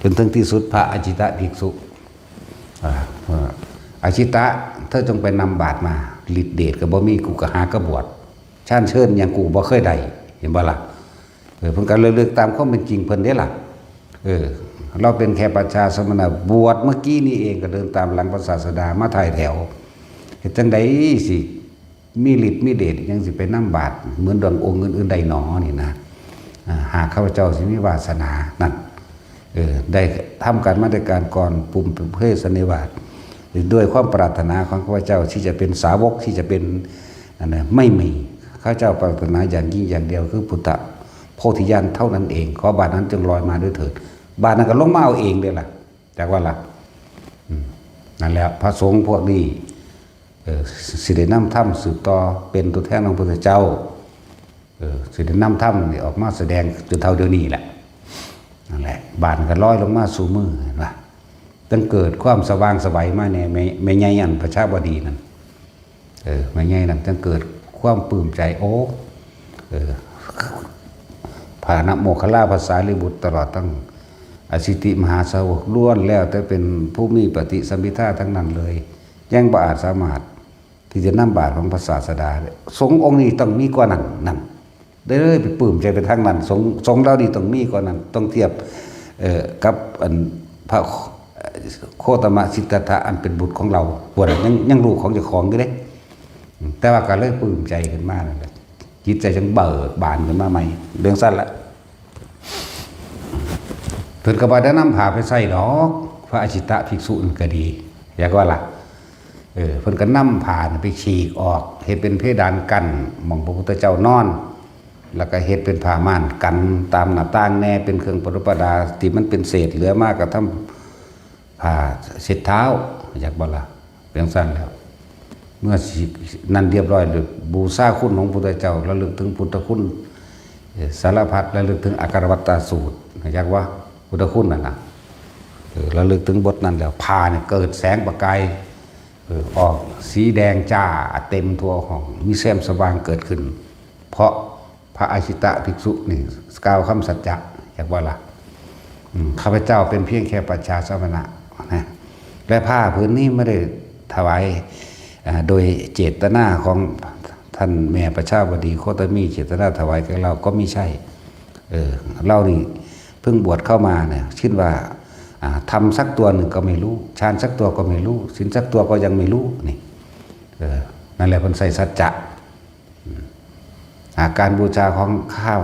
จนถึงที่สุดพระอาชิตะภิกษุ อ่า ว่า "อาชิตะ เธอจงไปนำบาตรมา ฤทธิ์เดชก็บ่มี กูก็หากะบวช ฌานเชิญหยังกูบ่เคยได้" เห็นบ่ล่ะ เออ เพิ่นก็เลือกตามความเป็นจริงเพิ่นเด้ล่ะ เออ เราเป็นแค่ปัจฉาสมณะ บวชเมื่อกี้นี่เองก็เดินตามหลังพระศาสดามาท้ายแถว เฮ็ดจั่งใดสิมีฤทธิ์มีเดช ยังสิไปนำบาตรเหมือนดังองค์อื่นๆได้หนอนี่นะ อ่า หากข้าพเจ้าสิมีวาสนานั่น เออ ได้ทำการมาแต่การก่อน ปุมเพสันนิวาส ด้วยความปรารถนาของข้าพเจ้าที่จะเป็นสาวก ที่จะเป็น อันนั้นไม่มี ข้าพเจ้าปรารถนาอย่างยิ่งอย่างเดียวคือพุทธโพธิญาณเท่านั้นเอง ขอบาตรนั้นจงลอยมาด้วยเถิด บาตรนั้นก็ลงมาเอาเองเลยล่ะ จักว่าล่ะ อืม นั่นแหละ พระสงฆ์พวกนี้ เออ สิได้นำธรรมสืบต่อ เป็นตัวแทนของพระพุทธเจ้า เออ สิได้นำธรรมนี่ออกมาแสดงจนเท่าเดี๋ยวนี้แหละ นั่นแหละ บาตรก็ลอยลงมาสู่มือ เห็นปะ จั่งเกิดความสว่างไสวมาแน่ แม่ แม่ใหญ่อันประชาบดีนั่น เออ แม่ใหญ่นั่นจั่งเกิดความปลื้มใจ โอ้ เออ พระนโมคคัลลา พระสารีบุตร ตลอดทั้งอสิติมหาสาวก ล้วนแล้วแต่เป็นผู้มีปฏิสัมภิทาทั้งนั้นเลย ยังบ่อาจสามารถที่จะนำบาตรของพระศาสดาได้ สงฆ์องค์นี้ต้องมีกว่านั้น นั่น ได้เลยไปปลื้มใจไปทางนั้น สงฆ์ สงฆ์เหล่านี้ต้องมีกว่านั้น ต้องเทียบ เอ่อ กับอันพระ เอ่อ โคตมะสิทธัตถะอันเป็นบุตรของเรา พวกนั้นยัง ยังลูกของเจ้าของอยู่เด้ แต่ว่าก็เลยปลื้มใจขึ้นมานั่นแหละ จิตใจจั่งเบิกบานขึ้นมาใหม่ เรื่องสั้นละ เพิ่นก็บ่ได้นำผ้าไปใส่ดอก พระอาชิตะภิกษุนั่นก็ดี อยากว่าล่ะ เออ เพิ่นก็นำผ้าน่ะไปฉีกออก เฮ็ดเป็นเพดานกั้นหม่องพระพุทธเจ้านอน แล้วก็เฮ็ดเป็นผ้าม่านกั้นตามหน้าต่างแน่ เป็นเครื่องประดับประดา ที่มันเป็นเศษเหลือมาก็ทำผ้าเช็ดเท้า อยากบ่ล่ะ เป็นจั่งซั่นแล้ว เมื่อสินั่นเรียบร้อยแล้ว บูชาคุณของพระพุทธเจ้า ระลึกถึงพุทธคุณ เอ่อ สารพัด ระลึกถึงอักขวัตตสูตร อยากว่าพุทธคุณนั่นน่ะ เออ ระลึกถึงบทนั้นแล้ว ผ้าเนี่ยเกิดแสงประกาย เออ ออกสีแดงจ้าเต็มทั่วห้อง มีแสงสว่างเกิดขึ้น เพราะพระอาชิตะภิกษุนี่กล่าวคำสัจจะ อยากว่าล่ะ อืม ข้าพเจ้าเป็นเพียงแค่ปัจฉาสมณะนะ และผ้าผืนนี้ไม่ได้ถวาย อ่า โดยเจตนาของท่านแม่ประชาบดีโคตมี เจตนาถวายแก่เราก็ไม่ใช่ เออ เรานี่เพิ่งบวชเข้ามาเนี่ย คิดว่า อ่า ธรรมสักตัวหนึ่งก็ไม่รู้ ฌานสักตัวก็ไม่รู้ ศีลสักตัวก็ยังไม่รู้ นี่ เออ นั่นแหละเพิ่นใส่สัจจะ อืม อ่า การบูชาของข้า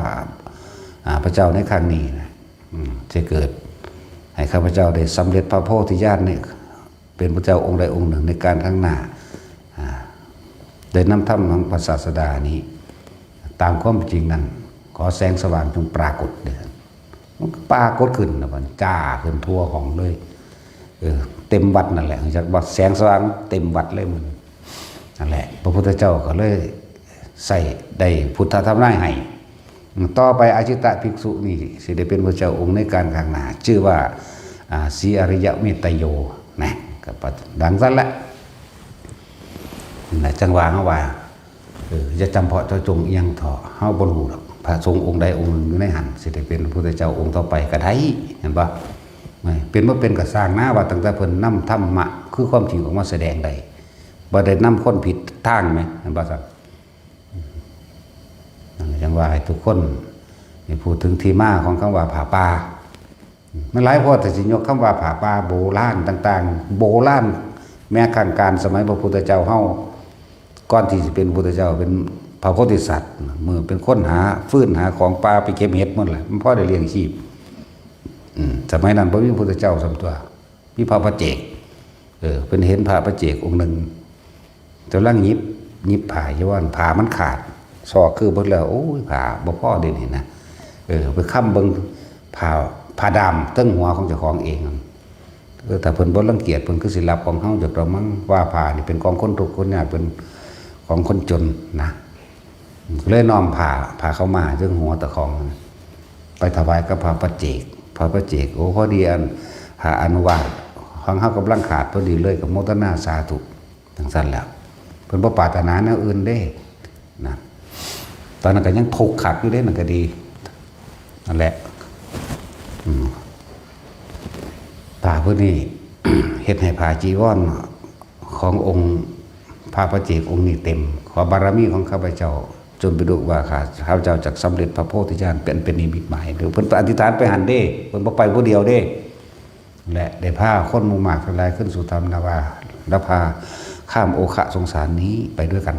อ่า พระเจ้าในครั้งนี้นะ อืม จะเกิดให้ข้าพเจ้าได้สำเร็จพระโพธิญาณเนี่ย เป็นพระเจ้าองค์ใดองค์หนึ่งในการข้างหน้า อ่า ได้นำธรรมของพระศาสดานี้ ตามความจริงนั้น ขอแสงสว่างจงปรากฏเด้อ มันก็ปรากฏขึ้นนะ มันจ้าขึ้นทั่วห้องเลย เออ เต็มวัดนั่นแหละ จากวัดแสงสว่างเต็มวัดเลยมัน นั่นแหละ พระพุทธเจ้าก็เลยใส่ได้พุทธทำนายให้ ต่อไปอาชิตะภิกษุนี่สิได้เป็นพระเจ้าองค์ในการข้างหน้า ชื่อว่า อ่า สีอริยเมตโตนะ ก็ดังซั่นแหละ นั่นแหละ จั่งว่าเฮาว่า เออ อย่าจำเพาะเจาะจงอิหยังเถาะ เฮาบ่ฮู้ดอก พระสงฆ์องค์ใดองค์หนึ่งอยู่ในหั่น สิได้เป็นพระพุทธเจ้าองค์ต่อไปก็ได้ เห็นบ่ เป็นบ่เป็นก็ซ่างนะ ว่าตั้งแต่เพิ่นนำธรรมะ คือความจริงออกมาแสดงได้ บ่ได้นำคนผิดทางแหม เห็นบ่ซั่น นั่นจั่งว่าให้ทุกคน นี่พูดถึงที่มาของคำว่าผ้าป่า มันหลายพอแต่สิยกคำว่าผ้าป่าโบราณต่างๆ โบราณ แม้กระทั่งการสมัยพระพุทธเจ้าเฮา ก่อนที่สิเป็นพระพุทธเจ้า เป็นพระโพธิสัตว์ มื้อเป็นคนหาฟืนหาของป่าไปเก็บเห็ดหมดแหละ มันพอได้เลี้ยงชีพ อืม สมัยนั้นบ่มีพระพุทธเจ้าส่ำตัว มีพระปัจเจก เออ เพิ่นเห็นพระปัจเจกองค์หนึ่ง กำลังหยิบ หยิบผ้าจีวร ผ้ามันขาด ซอกคือเบิดแล้ว โอ้ย ผ้าบ่พอเด้นี่นะ เออ ไปค้ำเบิ่งผ้า ผ้าด้ามเทิงหัวของเจ้าของเอง เออ ถ้าเพิ่นบ่รังเกียจ เพิ่นคือสิรับของเฮาจักดอกมั้ง ว่าผ้านี่เป็นของคนทุกข์คนยาก เป็นของคนจนนะ ก็เลยน้อมผ้า ผ้าขาวม้าเทิงหัวเจ้าของ ไปถวายกับพระปัจเจก พระปัจเจก โอ้ พอดีอัน ผ้าอนุวาสของเฮากำลังขาดพอดีเลย ก็โมทนาสาธุ จั่งซั่นแหละ เพิ่นบ่ปรารถนาแนวอื่นเด้ นะ ตอนนั้นก็ยังทุกข์คักอยู่เด้ นั่นก็ดี นั่นแหละ อืม ผ้าผู้นี้ เฮ็ดให้ผ้าจีวรขององค์พระปัจเจกองค์นี้เต็ม ขอบารมีของข้าพเจ้า จงเป็นลูกว่าข้า ข้าพเจ้าจักสำเร็จพระโพธิญาณ เป็น เป็นนิมิตหมาย หรือเพิ่นอธิษฐานไปหั่นเด้ เพิ่นบ่ไปผู้เดียวเด้ และได้พาคนหมู่มากทั้งหลายขึ้นสู่ธรรมนาวา และพาข้ามโอคะสงสารนี้ไปด้วยกัน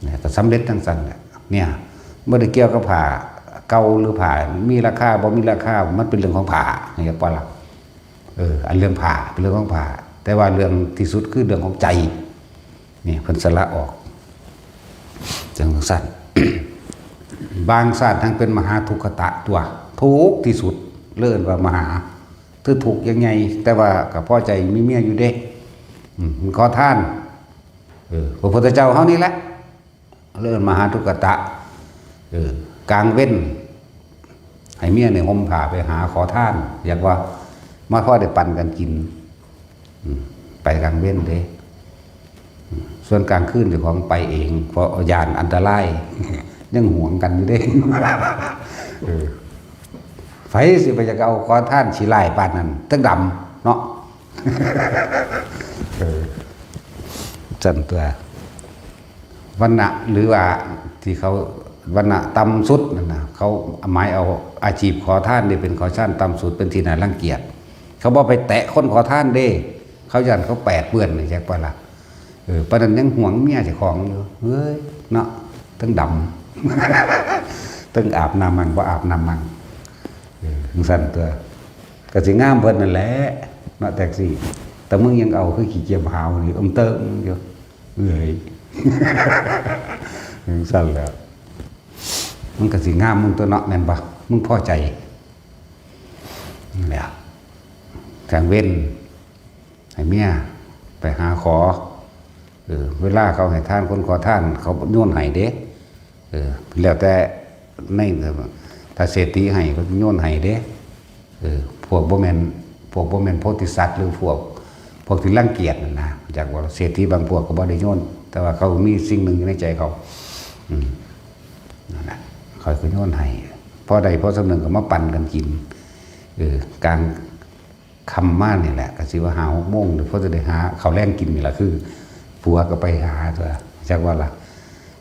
เนี่ย ก็สำเร็จจั่งซั่นแหละ เนี่ย บ่ได้เกี่ยวกับผ้าเก่าหรือผ้ามีราคา บ่มีราคา มันเป็นเรื่องของผ้า เข้าใจบ่ล่ะ เออ อันเรื่องผ้าเป็นเรื่องของผ้า แต่ว่าเรื่องที่สุดคือเรื่องของใจ นี่เพิ่นสละออก จั่งซั่น บางชาติทั้งเป็นมหาทุกขตะตัว ทุกข์ที่สุด เรียกว่ามหา คือทุกข์อย่างใหญ่ แต่ว่าก็พอใจมีเมียอยู่เด้ อืม ขอทาน เออ พระพุทธเจ้าเฮานี่แหละ เรียกมหาทุกขตะ เออ กลางเว็น ให้เมียเนี่ยห่มผ้าไปหาขอทาน อยากว่ามาพอได้ปันกันกิน อืม ไปกลางเว็นเด้ อืม ส่วนกลางคืนเจ้าของไปเอง เพราะย่านอันตราย ยังหวงกันอยู่เด้ เออ ไผสิไปอยากเอาขอทานขี้ร้ายปานนั้น ทั้งดำเนาะ เออ ซั่นตัว วรรณะ หรือว่าที่เขา วรรณะต่ำสุดนั่นนะ เขาหมายเอาอาชีพขอทานนี่เป็นขอทานต่ำสุด เป็นที่น่ารังเกียจ เขาบ่ไปแตะคนขอทานเด้ เขาย่านเขาแปดเปื้อนนี่ จักว่าล่ะ เออ ปานนั้นยังหวงเมียเจ้าของอยู่ เฮ้ย เนาะ ทั้งดำ ทั้งอาบน้ำมั่งบ่อาบน้ำมั่ง เออ จั่งซั่นตัว ก็สิงามเพิ่นนั่นแหละ เนาะ แท็กซี่ แต่มึงยังเอาคือขี้เกียจหาวนี่ อึมเติมอยู่ เอ้ย จั่งซั่นแหล้ว มันก็สิงามมึงตัวเนาะ แม่นบ่ มึงพอใจ นั่นแหละ กลางเว็น ให้เมียไปหาขอ เออ เวลาเขาให้ทาน คนขอทาน เขาโยนให้เด้ เออ แล้วแต่ใน ถ้าเศรษฐีให้ เขาโยนให้เด้ เออ พวกบ่แม่น พวกบ่แม่นโพธิสัตว์ หรือพวก พวกที่รังเกียจนั่นนะ จักว่าเศรษฐีบางพวกก็บ่ได้โยน แต่ว่าเขามีสิ่งหนึ่งอยู่ในใจเขา อืม นั่นแหละ เขาก็โยนให้ พอได้พอส่ำหนึ่งก็มาปันกันกิน เออ กลางค่ำมานี่แหละ ก็สิว่าห้าหกโมง เดี๋ยวพอจะได้หาข้าวแลงกินนี่แหละ คือ ผัวก็ไปหาตัว จักว่าล่ะ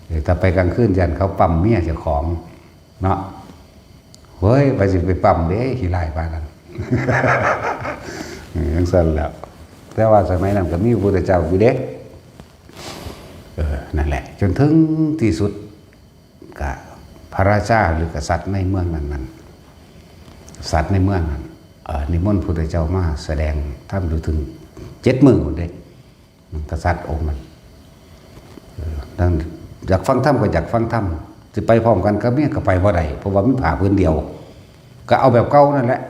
เออ ถ้าไปกลางคืนย่านเขาปั๊มเมียเจ้าของ เนาะ เฮ้ย ไปสิไปปั๊มเด้ ขี้ร้ายปานนั้น เออ จั่งซั่นแหล้ว แต่ว่าสมัยนั้นก็มีพระพุทธเจ้าอยู่เด้ เออ นั่นแหละ จนถึงที่สุด ก็พระราชาหรือกษัตริย์ในเมืองนั้นๆ กษัตริย์ในเมืองนั้น เอ่อ นิมนต์พุทธเจ้ามาแสดงธรรมอยู่ถึงเจ็ดมื้อพุ้นเด้ กษัตริย์องค์นั้น เออ นั่น อยากฟังธรรมก็อยากฟังธรรม สิไปพร้อมกันกับเมียก็ไปบ่ได้ เพราะว่ามีผ้าผืนเดียว ก็เอาแบบเก่านั่นแหละ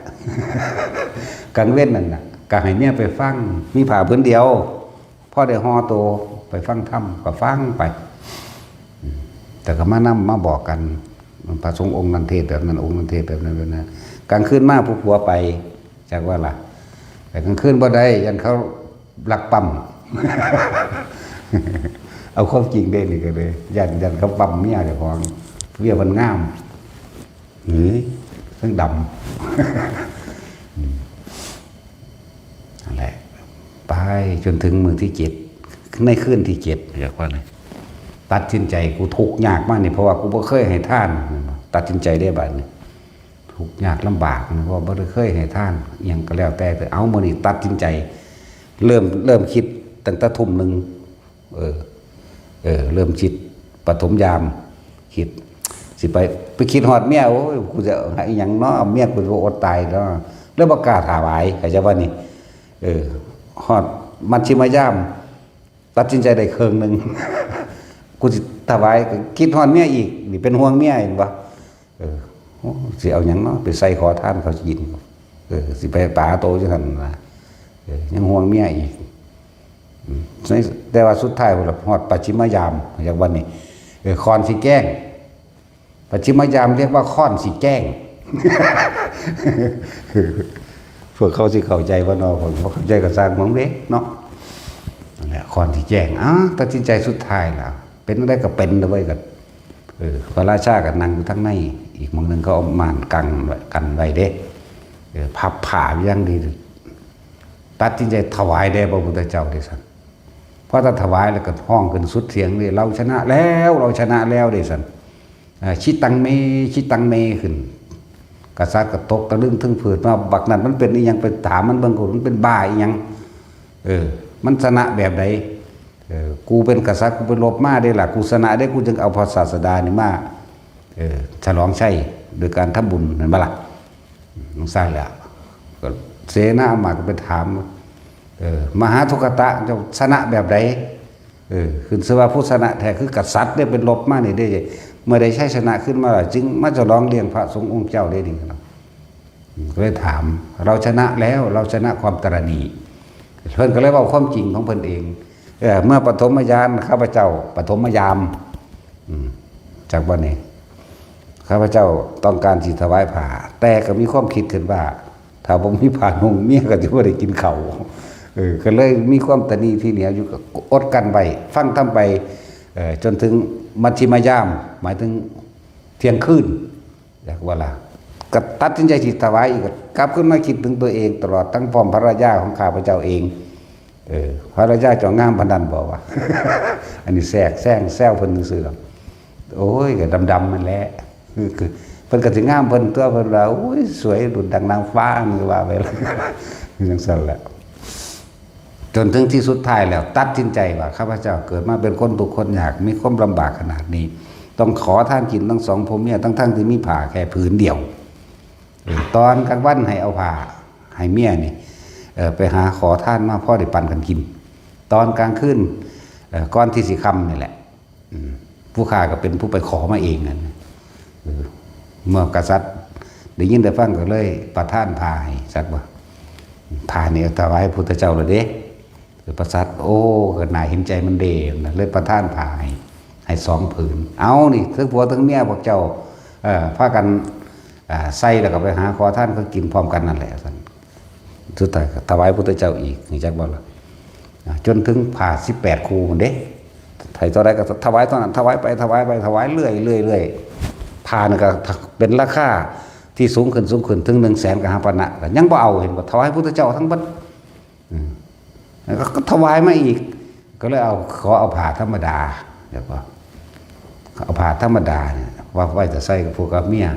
กลางเว็นนั่นน่ะ ก็ให้เมียไปฟัง มีผ้าผืนเดียว พอได้ห่อโตไปฟังธรรมก็ฟังไป อืม แต่ก็มานำมาบอกกัน พระสงฆ์องค์นั้นเทศน์แบบนั้น องค์นั้นเทศน์แบบนั้นแบบนั้น กลางคืนมาผู้ผัวไป จักว่าล่ะ แต่กลางคืนบ่ได้ ย่านเขาลักปั๊ม เอาความจริงเด้นี่ก็เลยย่านย่านเขาปั๊มเมียเจ้าของ เมียมันงาม หือทั้งดำ อืมนั่นแหละ ไปจนถึงมื้อที่เจ็ด ในคืนที่เจ็ด เรียกว่าไง ตัดสินใจ กูทุกข์ยากมากนี่ เพราะว่ากูบ่เคยให้ทาน ตัดสินใจได้บัดนี้ ทุกข์ยากลำบากนะ เพราะบ่ได้เคยให้ทาน อิหยังก็แล้วแต่ แต่เอามื้อนี้ตัดสินใจ เริ่ม เริ่มคิดตั้งแต่ทุ่มหนึ่ง เออ เออ เริ่มคิดปฐมยาม คิด สิไป ไปคิดฮอดเมีย โอ้ย กูจะให้อิหยังเนาะ เมียกูจะอดตายแล้ว แล้วบ่กล้าถวาย เข้าใจบ่นี่ เออ ฮอดมัชฌิมยาม ตัดสินใจได้ครึ่งหนึ่ง กูสิถวาย ก็คิดฮอดเมียอีก นี่เป็นห่วงเมีย เห็นบ่ เออ โอ้ สิเอาหยังเนาะ ไปใส่ขอทานเขาสิกิน เออ สิไปปาโตจังซั่นนะ เออ ยังห่วงเมียอีก อืม แต่ว่าสุดท้ายพุ่นล่ะ ฮอดปัจฉิมยาม อย่างวันนี้ เออ ค่อนสิแจ้ง ปัจฉิมยามเรียกว่าค่อนสิแจ้ง พวกเขาสิเข้าใจบ่เนาะ พวกบ่เข้าใจก็ซ่างมันเด้เนาะ นั่นแหละ ค่อนสิแจ้ง อ้าว ตัดสินใจสุดท้ายแล้ว เป็นจั่งใดก็เป็นเด้อเว้ย ก็ เออ พระราชาก็นั่งอยู่ทางใน อีกหม่องหนึ่งเขาเอาม่านกั้นไว้ กั้นไว้เด้ เออ พับผ้าอย่างดี ตัดสินใจถวายแด่พระพุทธเจ้าเด้ซั่น พอตัดถวายแล้วก็ฮ้องขึ้นสุดเสียงเลย "เราชนะแล้ว เราชนะแล้ว" เด้ซั่น เอ่อ "ชิตังเม ชิตังเม" ขึ้น กษัตริย์ก็ตกตะลึงตึงผึ่งว่า บักนั่นมันเป็นอิหยัง ไปถามมันเบิ่ง กูมันเป็นบ้าอิหยัง เออ มันชนะแบบใด เออ กูเป็นกษัตริย์ กูไปรบมาเด้ล่ะ กูชนะเด้ กูจึงเอาพระศาสดานี่มา เออ ฉลองชัยโดยการทำบุญ แม่นบ่ล่ะ จั่งซั่นแหละ ก็เสนาอามาตย์ก็ไปถาม เออ "มหาทุกขตะ เจ้าชนะแบบใด เออ ขึ้นชื่อว่าผู้ชนะแท้คือกษัตริย์เด้ เป็นรบมานี่เด้ เมื่อได้ชัยชนะขึ้นมาแล้ว จึงมาฉลองเลี้ยงพระสงฆ์องค์เจ้าเด้" นี่เนาะ ก็เลยถาม "เราชนะแล้ว เราชนะความตระหนี่" เพิ่นก็เลยเว้าความจริงของเพิ่นเอง เออ เมื่อปฐมยาม ข้าพเจ้า ปฐมยาม อืม จากวันนี้ ข้าพเจ้าต้องการสิถวายผ้า แต่ก็มีความคิดขึ้นว่า ถ้าบ่มีผ้านุ่ง เมียก็สิบ่ได้กินข้าว เออ ก็เลยมีความตระหนี่ที่เหนียวอยู่ ก็อดกลั้นไว้ ฟังธรรมไป เอ่อ จนถึงมัชฌิมยาม หมายถึงเที่ยงคืน อยากว่าล่ะ ก็ตัดสินใจสิถวายอีก ก็กลับขึ้นมาคิดถึงตัวเอง ตลอดทั้งพร้อมภรรยาของข้าพเจ้าเอง เออ ภรรยาเจ้างามปานนั้นบ่วะ อันนี้แทรกแซงแซวเพิ่นซื่อๆดอก โอ้ย ก็ดำๆนั่นแหละ คือ คือ เพิ่นก็สิงามเพิ่นตัว เพิ่นว่า "โอ้ย สวยดุจดังนางฟ้า" นี่ว่าไปแล้ว จั่งซั่นแหละ จนถึงที่สุดท้ายแล้ว ตัดสินใจว่า "ข้าพเจ้าเกิดมาเป็นคนทุกข์คนยาก มีความลำบากขนาดนี้ ต้องขอทานกินทั้งสองผัวเมีย ทั้งๆที่มีผ้าแค่ผืนเดียว เออ ตอนกลางวันให้เอาผ้าให้เมียนี่ เออ ไปหาขอทานมาพอได้ปันกันกิน ตอนกลางคืน เออ ก่อนที่สิค่ำนี่แหละ อืม ผู้ข้าก็เป็นผู้ไปขอมาเองนั่น เออ เมื่อกษัตริย์ได้ยินได้ฟังก็เลยประทานผ้าให้ จักว่า ผ้านี่เอาถวายพุทธเจ้าแล้วเด้ เออ กษัตริย์ โอ้ ก็น่าเห็นใจมันเด้นะ เลยประทานผ้าให้ ให้สองผืน เอานี่ ทั้งผัวทั้งเมียพวกเจ้า เอ่อ พากัน อ่า ใส่แล้วก็ไปหาขอทานเขากินพร้อมกันนั่นแหละ ซั่น สุดท้ายก็ถวายพุทธเจ้าอีก นี่จักบ่ล่ะ อ่า จนถึงผ้าสิบแปดคู่พุ้นเด้ ไผเท่าใดก็ถวายเท่านั้น ถวายไป ถวายไป ถวายเรื่อย เรื่อย เรื่อย ผ้านั่นก็เป็นราคาที่สูงขึ้น สูงขึ้น ถึงหนึ่งแสนกหัปปะนะ ก็ยังบ่เอา เห็นบ่ ถวายพุทธเจ้าทั้งเบิด อืม แล้วก็ถวายมาอีก ก็เลยเอา ขอเอาผ้าธรรมดา แล้วก็เอาผ้าธรรมดาเนี่ย ว่าไว้แต่ใส่กับพวกกับเมีย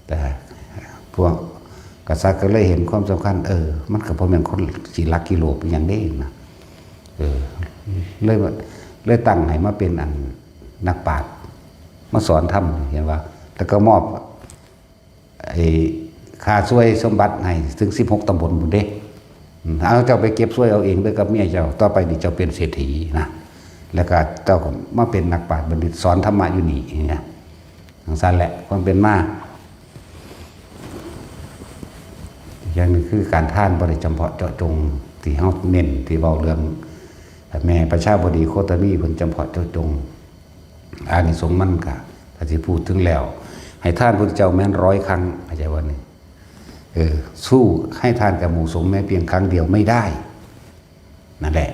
แต่พวกกษัตริย์ก็เลยเห็นความสำคัญ เออ มันก็บ่แม่นคนสิลักกิโลกอิหยังเด้นะ เออ เลยว่า เลยตั้งให้มาเป็นอันนักปราชญ์ มาสอนธรรม เห็นว่า แล้วก็มอบ ไอ้ค่าส่วยสมบัติให้ถึงสิบหกตำบลพุ้นเด้ อืม เอาเจ้าไปเก็บส่วยเอาเองเด้อกับเมียเจ้า ต่อไปนี่เจ้าเป็นเศรษฐีนะ แล้วก็เจ้าก็มาเป็นนักปราชญ์บัณฑิตสอนธรรมะอยู่นี่นะ จั่งซั่นแหละ ความเป็นมา อย่างหนึ่งคือการทานบ่ได้จำเพาะเจาะจง ที่เฮาเน้น ที่เว้าเรื่อง แม่ประชาบดีโคตมีเพิ่นจำเพาะเจาะจง อานิสงส์มันก็ ถ้าสิพูดถึงแล้ว ให้ทานพุทธเจ้าแม้นร้อยครั้ง เข้าใจบ่นี่ เออ สู้ให้ทานกับหมู่สงฆ์แม้เพียงครั้งเดียวไม่ได้ นั่นแหละ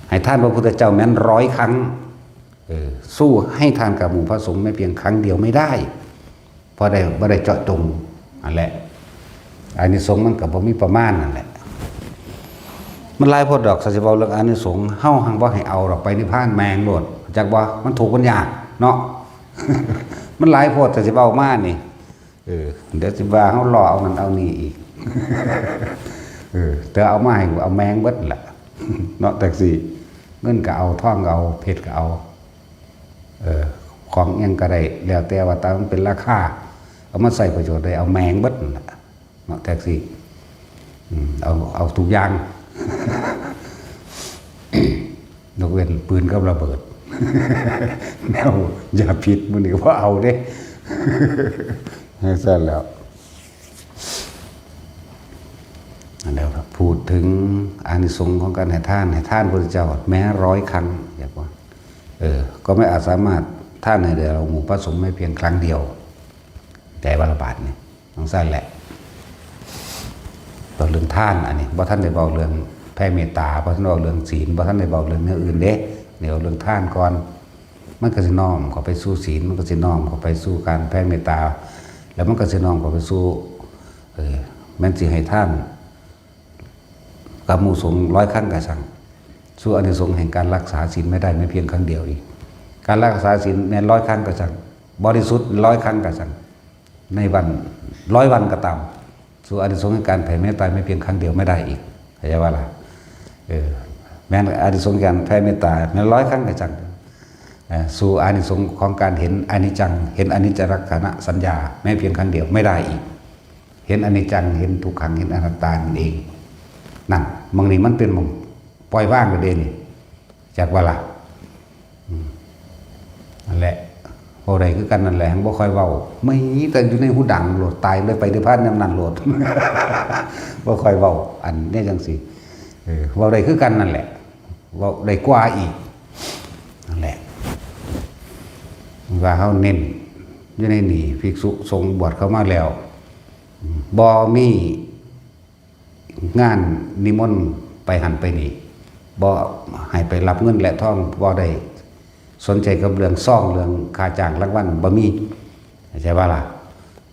ให้ทานพระพุทธเจ้าแม้นร้อยครั้ง เออ สู้ให้ทานกับหมู่พระสงฆ์แม้เพียงครั้งเดียวไม่ได้ เพราะได้บ่ได้เจาะจง นั่นแหละ อานิสงส์มันก็บ่มีประมาณนั่นแหละ มันหลายโพดดอก ถ้าสิเว้าเรื่องอานิสงส์ เฮาหังบ่ให้เอาดอก ไปนิพพานแม่งโลด จักบ่ มันทุกข์มันยากเนาะ มันหลายโพด ถ้าสิเว้ามานี่ เออ เดี๋ยวสิว่าเฮาล้อเอานั่นเอานี่อีก เออ แต่เอามาให้กูเอาแม่งเบิดล่ะ เนาะ จั่งซี้ เงินก็เอา ทองก็เอา เพชรก็เอา เออ ของอิหยังก็ได้ แล้วแต่ว่าตามมันเป็นราคา เอามาใช้ประโยชน์ได้ เอาแม่งเบิดนั่นล่ะ เนาะ จั่งซี้ อืม เอา เอาทุกอย่าง ยกเว้นปืนกับระเบิด แนวยาพิษหมู่นี้ก็บ่เอาเด้ จั่งซั้นแล้ว อันเดียวครับ พูดถึงอานิสงส์ของการให้ทาน ให้ทานพระพุทธเจ้าแม้ร้อยครั้ง อยากว่า เออ ก็ไม่อาจสามารถทานให้แด่เราหมู่พระสงฆ์แม้เพียงครั้งเดียว แต่ว่าละบาทนี่ จั่งซั้นแหละ เว้าเรื่องทานอันนี้ บ่ทันได้เว้าเรื่องแผ่เมตตา บ่ทันเว้าเรื่องศีล บ่ทันได้เว้าเรื่องแนวอื่นเด้ เดี๋ยวเรื่องทานก่อน มันก็สิน้อมเข้าไปสู่ศีล มันก็สิน้อมเข้าไปสู่การแผ่เมตตา แล้วมันก็สิน้อมเข้าไปสู่ เออ แม้นสิให้ทาน กับหมู่สงฆ์ร้อยครั้งก็ซัง สู้อานิสงส์แห่งการรักษาศีลไม่ได้แม้เพียงครั้งเดียวอีก การรักษาศีลแม้นร้อยครั้งก็ซัง บริสุทธิ์ร้อยครั้งก็ซัง ในวันร้อยวันก็ตาม สู้อานิสงส์แห่งการแผ่เมตตาแม้เพียงครั้งเดียวไม่ได้อีก เข้าใจบ่ล่ะ เออ แม้นอานิสงส์การแผ่เมตตาแม้นร้อยครั้งก็ซัง เอ่อ สู้อานิสงส์ของการเห็นอนิจจัง เห็นอนิจจลักษณะสัญญา แม้เพียงครั้งเดียวไม่ได้อีก เห็นอนิจจัง เห็นทุกขัง เห็นอนัตตานั่นเอง นั่น หม่องนี้มันเป็นหม่องปล่อยวางแล้วเด้นี่ จักบ่ล่ะ อืม นั่นแหละ เว้าได้คือกันนั่นแหละ บ่ค่อยเว้า มีแต่อยู่ในหูดังโลด ตายเลยไปนิพพานยามนั้นโลด บ่ค่อยเว้า อันนี้จั่งซี้ เออ เว้าได้คือกันนั่นแหละ เว้าได้กว่าอีก นั่นแหละ ว่าเฮาเน้นอยู่ในนี่ ภิกษุสงฆ์บวชเข้ามาแล้ว บ่มีงานนิมนต์ไปหั้นไปนี่ บ่ให้ไปรับเงินและทอง บ่ได้สนใจกับเรื่องซอง เรื่องค่าจ้างรางวัล บ่มี เข้าใจบ่ล่ะ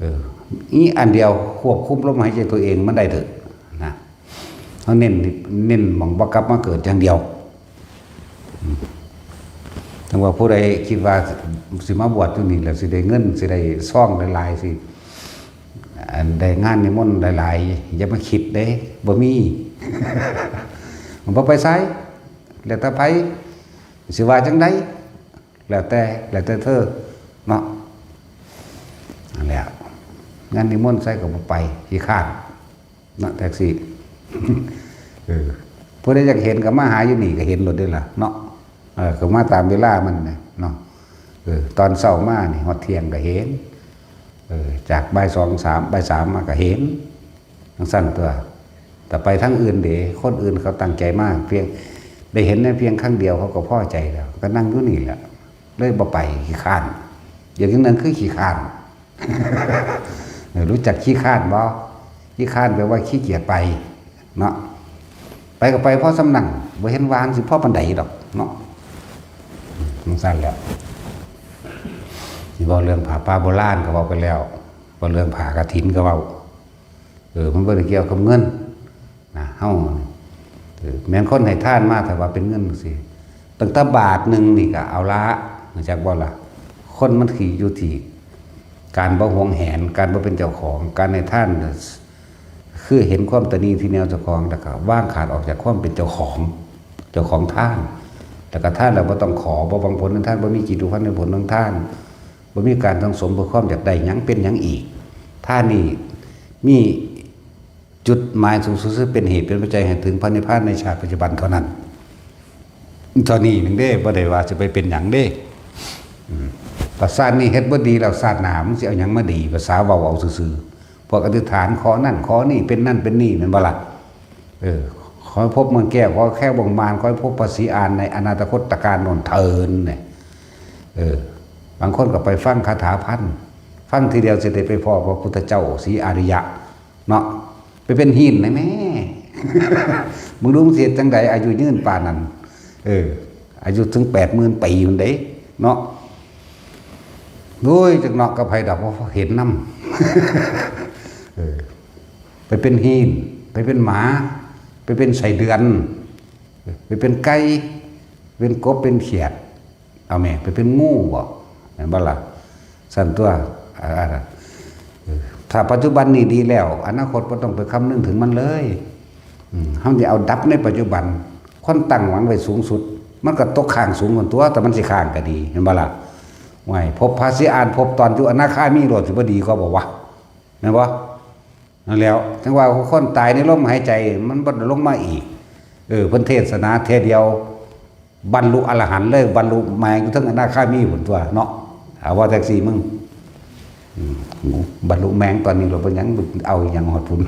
เออ นี่อันเดียว ควบคุมลมหายใจตัวเองมันได้เถอะนะ เฮาเน้น เน้นหม่องบ่กลับมาเกิดอย่างเดียว อืม จั่งว่าผู้ใดคิดว่าสิมาบวชอยู่นี่แล้วสิได้เงิน สิได้ซองหลายๆ สิ อันได้งานนิมนต์หลายๆ อย่ามาคิดเด้ บ่มี มันบ่ไปไส แล้วแต่ไผสิว่าจั่งใด แล้วแต่ แล้วแต่เธอ เนาะ นั่นแหละ งานนิมนต์ไสก็บ่ไป ขี้คร้าน เนาะ แท็กซี่ เออ ผู้ใดอยากเห็นก็มาหาอยู่นี่ก็เห็นโลดเด้ล่ะ เนาะ เออ ก็มาตามเวลามันน่ะ เนาะ เออ ตอนเช้ามานี่ ฮอดเที่ยงก็เห็น เออ จากบ่ายสอง สาม บ่ายสามมาก็เห็น จั่งซั้นตั๊ว แต่ไปทางอื่นเด้ คนอื่นเขาตั้งใจมา เพียง ได้เห็นในเพียงครั้งเดียวเขาก็พอใจแล้ว ก็นั่งอยู่นี่แหละ เลยบ่ไป ขี้คร้าน อย่างนั้นคือขี้คร้าน เออ รู้จักขี้คร้านบ่ ขี้คร้านแปลว่าขี้เกียจไป เนาะ ไปก็ไปพอส่ำนั้น บ่เห็นว่าสิพอปานใดดอก เนาะ จั่งซั้นแหละ สิเว้าเรื่องผ้าป่าโบราณก็เว้าไปแล้ว เว้าเรื่องผ้ากฐินก็เว้า เออ มันบ่ได้เกี่ยวกับเงิน นะ เฮา เออ แม่นคนให้ทานมา ถ้าว่าเป็นเงินจั่งซี้ ตั้งแต่บาทหนึ่งนี่ก็เอาละ รู้จักบ่ล่ะ คนมันสิอยู่ที่การบ่หวงแหน การบ่เป็นเจ้าของ การให้ทานน่ะ คือเห็นความตะหนี่ที่แนวเจ้าของ แล้วก็วางขาดออกจากความเป็นเจ้าของ เจ้าของทาน แล้วก็ทานแล้วบ่ต้องขอ บ่หวังผลทางทาน บ่มีจิตผูกพันในผลของทาน บ่มีการสั่งสมเพื่อความอยากได้หยังเป็นหยังอีก ทานนี่มีจุดหมายสูงสุดคือเป็นเหตุเป็นปัจจัยให้ถึงพระนิพพานในชาติปัจจุบันเท่านั้น เท่านี้หนึ่งเด้ บ่ได้ว่าสิไปเป็นหยังเด้ อืม ถ้าชาตินี้เฮ็ดบ่ดีแล้วชาติหน้ามึงสิเอาหยังมาดี ภาษาเว้าเอาซื่อๆ พวกอธิษฐานขอนั่นขอนี่เป็นนั่นเป็นนี่แม่นบ่ล่ะ เออ ขอให้พบเมืองแก้ว ขอแคว้นบงมาน ขอให้พบพระศรีอานในอนาคตการโน่นเทินเนี่ย เออ บางคนก็ไปฟังคาถาพัน ฟังทีเดียวสิได้ไปพ้อพระพุทธเจ้าศรีอาริยะ เนาะ ไปเป็นหินนะแม่ มึงดูมึงสิเฮ็ดจั่งใด อายุยืนปานนั้น เออ อายุถึงแปดหมื่นปีมันเด้เนาะ โอ้ย จักเนาะกับไผดอก บ่เห็นนำ เออ ไปเป็นฮีน ไปเป็นหมา ไปเป็นไส้เดือน ไปเป็นไก่ เป็นกบ เป็นเขียด เอาแม่ ไปเป็นงูบ่ แม่นบ่ล่ะ ซั่นตัว อ่า เออ ถ้าปัจจุบันนี้ดีแล้ว อนาคตบ่ต้องไปคำนึงถึงมันเลย อืม เฮาสิเอาดับในปัจจุบัน คนตั้งหวังไว้สูงสุด มันก็ตกข้างสูงพุ้นตัว แต่มันสิข้างก็ดี แม่นบ่ล่ะ ว้าย พบพระสิอ่าน พบตอนอยู่อนาคามีโลด สิบ่ดีกว่าบ่วะ แม่นบ่ นั่นแหล้ว จั่งว่าคนตายในลมหายใจ มันบ่ได้ลงมาอีก เออ เพิ่นเทศนาเทื่อเดียว บรรลุอรหันต์เลย บรรลุแมงอยู่เทิงอนาคามีพุ้นตัวเนาะ เอาว่าจั่งซี้มึง อืม บรรลุแมงตอนนี้โลด เป็นหยัง เอาอิหยังฮอดพุ้น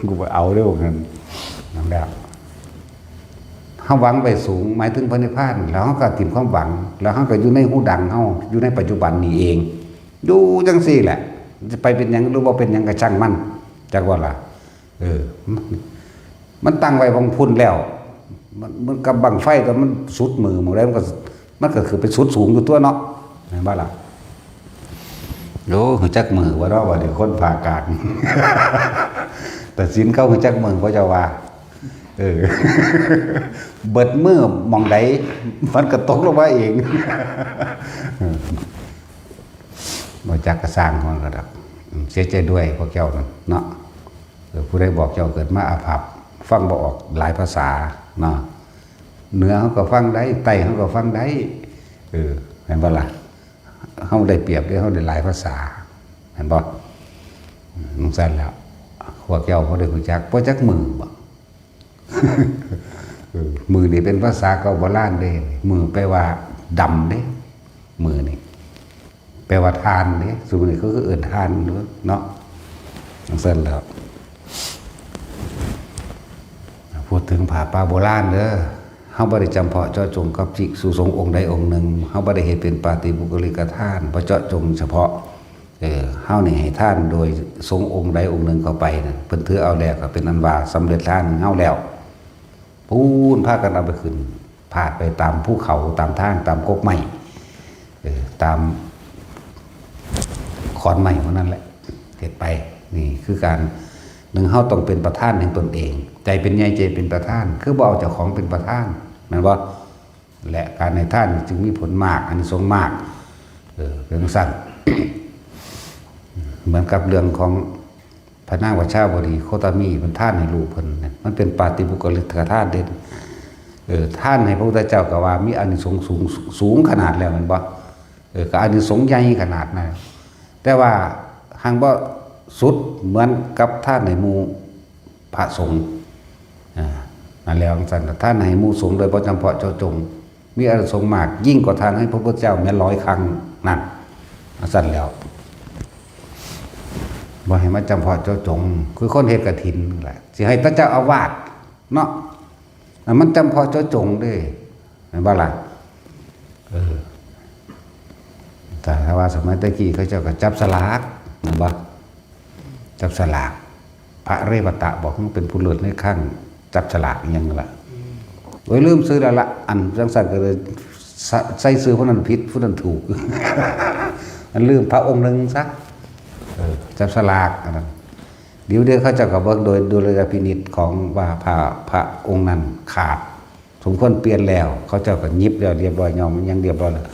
กูบ่เอาเด้อ ว่าซั่น นั่นแหละ เฮาหวังไว้สูง หมายถึงพระนิพพาน แล้วเฮาก็ถิ่มความหวัง แล้วเฮาก็อยู่ในฮูดังเฮา อยู่ในปัจจุบันนี้เอง อยู่จั่งซี้แหละ จะไปเป็นหยังหรือบ่เป็นหยังก็ช่างมัน จักว่าล่ะ เออ มัน มันตั้งไว้บังพุ้นแล้ว มัน มันกับบั้งไฟ แต่มันสุดมือหม่องใด มันก็ มันก็คือไปสุดสูงอยู่ตัวเนาะ แม่นบ่ล่ะ โอ้ ฮู้จักมือบ่เนาะ ว่าเดี๋ยวคนผ่ากลาง แต่ศีลเขาฮู้จักมือ เขาเจ้าว่า เออ เบิดมือหม่องใด มันก็ตกลงมาเอง เออ บ่จักก็ซ่างมันก็ดอก อืม เสียใจด้วยพวกเจ้านั่นเนาะ เออ ผู้ใดบอกเจ้าเกิดมาอาภัพ ฟังบ่ออกหลายภาษาเนาะ เหนือเขาก็ฟังได้ ใต้เขาก็ฟังได้ เออ แม่นบ่ล่ะ เขาได้เปรียบเด้ เขาได้หลายภาษา แม่นบ่ อืม จั่งซั่นแหล้ว พวกเจ้าบ่ได้ฮู้จัก บ่จักมือบ่ เออ มือนี่เป็นภาษาเก่าโบราณเด้ มือแปลว่าดำเด้ มือนี่ แปลว่าถ่านเด้ ซุมื้อนี้เขาก็เอิ้นถ่านอยู่เนาะ จั่งซั่นแหล้ว พูดถึงผ้าป่าโบราณเด้อ เฮาบ่ได้จำเพาะเจาะจงกับภิกษุสงฆ์องค์ใดองค์หนึ่ง เฮาบ่ได้เฮ็ดเป็นปาฏิปุคคลิกทาน บ่เจาะจงเฉพาะ เออ เฮานี่ให้ทานโดยสงฆ์องค์ใดองค์หนึ่งเข้าไปน่ะ เพิ่นถือเอาแล้วก็เป็นอันว่าสำเร็จทานของเฮาแล้ว ปูนพากันเอาไปขึ้น พาดไปตามภูเขา ตามทาง ตามกกไม้ เออ ตามขอนไม้พวกนั้นแหละ เฮ็ดไป นี่คือการ หนึ่ง เฮาต้องเป็นประธานแห่งตนเอง ใจเป็นใหญ่ ใจเป็นประธาน คือบ่เอาเจ้าของเป็นประธาน แม่นบ่ และการให้ทานจึงมีผลมาก อานิสงส์มาก เออ เป็นจั่งซั้น เหมือนกับเรื่องของพระนางวัชชาวดีโคตมี เพิ่นทานให้ลูกเพิ่นเนี่ย มันเป็นปาฏิปุคคลิกทานเด้ เออ ทานให้พระพุทธเจ้าก็ว่ามีอานิสงส์สูง สูงขนาดแล้วแม่นบ่ เออ ก็อานิสงส์ใหญ่ขนาดนั้น แต่ว่าหังบ่สุดเหมือนกับทานให้หมู่พระสงฆ์ อ่า นั่นแหละ จั่งซั้น ทานให้หมู่สงฆ์โดยบ่จำเพาะเจาะจง มีอานิสงส์มาก ยิ่งกว่าทานให้พระพุทธเจ้าแม้ร้อยครั้ง นั่น จั่งซั้นแล้ว บ่ให้มาจำเพาะเจาะจง คือคนเฮ็ดกฐินนั่นแหละ สิให้แต่เจ้าอาวาสเนาะ อันมันจำเพาะเจาะจงเด้ แม่นบ่ล่ะ เออ แต่ถ้าว่าสมัยแต่กี้เขาเจ้าก็จับสลาก แม่นบ่ จับสลาก พระเรวัตะบอกมันเป็นผู้เลิศในครั้งจับสลากอิหยังนั่นล่ะ โอ้ย ลืมชื่อแล้วละ อันจั่งซั้นก็เลยใส่ ใส่ชื่อผู้นั้นผิด ผู้นั้นถูก อันลืมพระองค์หนึ่งซะ เออ จับสลากอันนั้น เดี๋ยวเดี๋ยวเขาเจ้าก็เบิ่งโดยดุลยพินิจของว่าพระ พระองค์นั้นขาด สมควรเปลี่ยนแล้ว เขาเจ้าก็หยิบแล้วเรียบร้อย ยอมยังเรียบร้อยแล้ว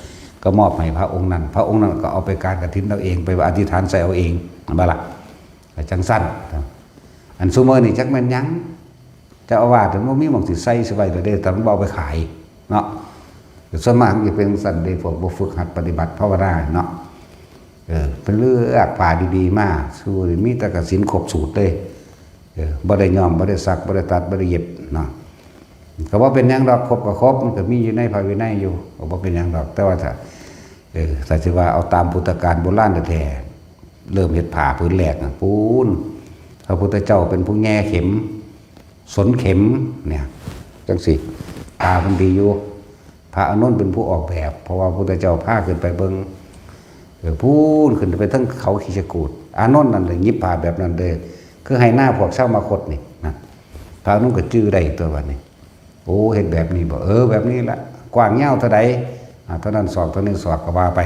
ก็มอบให้พระองค์นั้น พระองค์นั้นก็เอาไปการกฐินเอาเอง ไปอธิษฐานใส่เอาเอง แม่นบ่ล่ะ ก็จั่งซั้น อันซุมื้อนี้จักแม่นหยัง เจ้าอาวาสมันบ่มีหม่องสิใส่สิไว้แล้วเด้ แต่มันบ่เอาไปขายเนาะ ส่วนมากมันสิเป็นจั่งซั้นเด้ พวกบ่ฝึกหัดปฏิบัติภาวนาเนาะ เออ เพิ่นเลือกผ้าดีๆมา สู้นี่มีแต่กฐินครบสูตรเลย เออ บ่ได้ย้อม บ่ได้สัก บ่ได้ตัด บ่ได้เย็บเนาะ ก็บ่เป็นหยังดอก ครบก็ครบ มันก็มีอยู่ในพระวินัยอยู่ ก็บ่เป็นหยังดอก แต่ว่าถ้า เออ ถ้าสิว่าเอาตามพุทธกาลโบราณแท้ๆ เริ่มเฮ็ดผ้าผืนแรกน่ะ ปูน พระพุทธเจ้าเป็นผู้แหย่เข็ม สนเข็มเนี่ย จั่งซี้ ตาเพิ่นดีอยู่ พระอานนท์เป็นผู้ออกแบบ เพราะว่าพระพุทธเจ้าพาขึ้นไปเบิ่ง เออ ปูนขึ้นไปเทิงเขาคิชกูฏ อานนท์นั่นเลยหยิบผ้าแบบนั้นเลย คือไหหน้าพวกชาวมคธนี่นะ พระอานนท์ก็จื่อได้ตัวบัดนี้ โอ้ เฮ็ดแบบนี้บ่ เออ แบบนี้ละ กว้างยาวเท่าใด อ่า เท่านั้นศอก เท่านี้ศอก ก็ว่าไป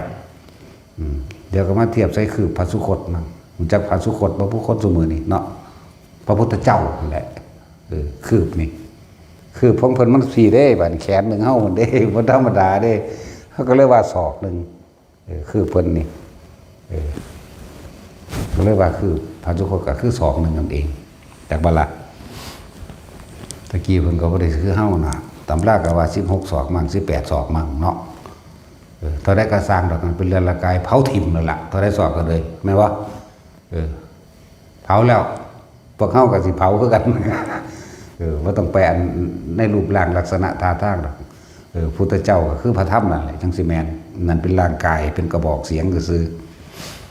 อืม เดี๋ยวก็มาเทียบใส่คืบพระสุคตนะ รู้จักพระสุคตบ่ ผู้คนซุมื้อนี้เนาะ พระพุทธเจ้านั่นแหละ เออ คืบนี่ คืบของเพิ่นมันสี่เด้ บาดนี้แขนหนึ่งเฮามันเด้ บ่ธรรมดาเด้ เขาก็เลยว่าศอกหนึ่ง เออ คือเพิ่นนี่ เออ ก็เลยว่าคือพระสุคตก็คือศอกหนึ่งนั่นเอง จักบ่ล่ะ ตะกี้เพิ่นก็บ่ได้คือเฮานะ ตำราก็ว่าสิบหกศอกมั่ง สิบแปดศอกมั่งเนาะ เออ เท่าใดก็ซ่างดอก มันเป็นเรือนร่างกาย เผาถิ่มนั่นล่ะ เท่าใดศอกก็เลย แม่นบ่ เออ เผาแล้ว พวกเฮาก็สิเผาคือกัน เออ บ่ต้องไปอันในรูปร่างลักษณะท่าทางดอก เออ พุทธเจ้าก็คือพระธรรมนั่นแหละ จั่งสิแม่น นั่นเป็นร่างกาย เป็นกระบอกเสียงซื่อ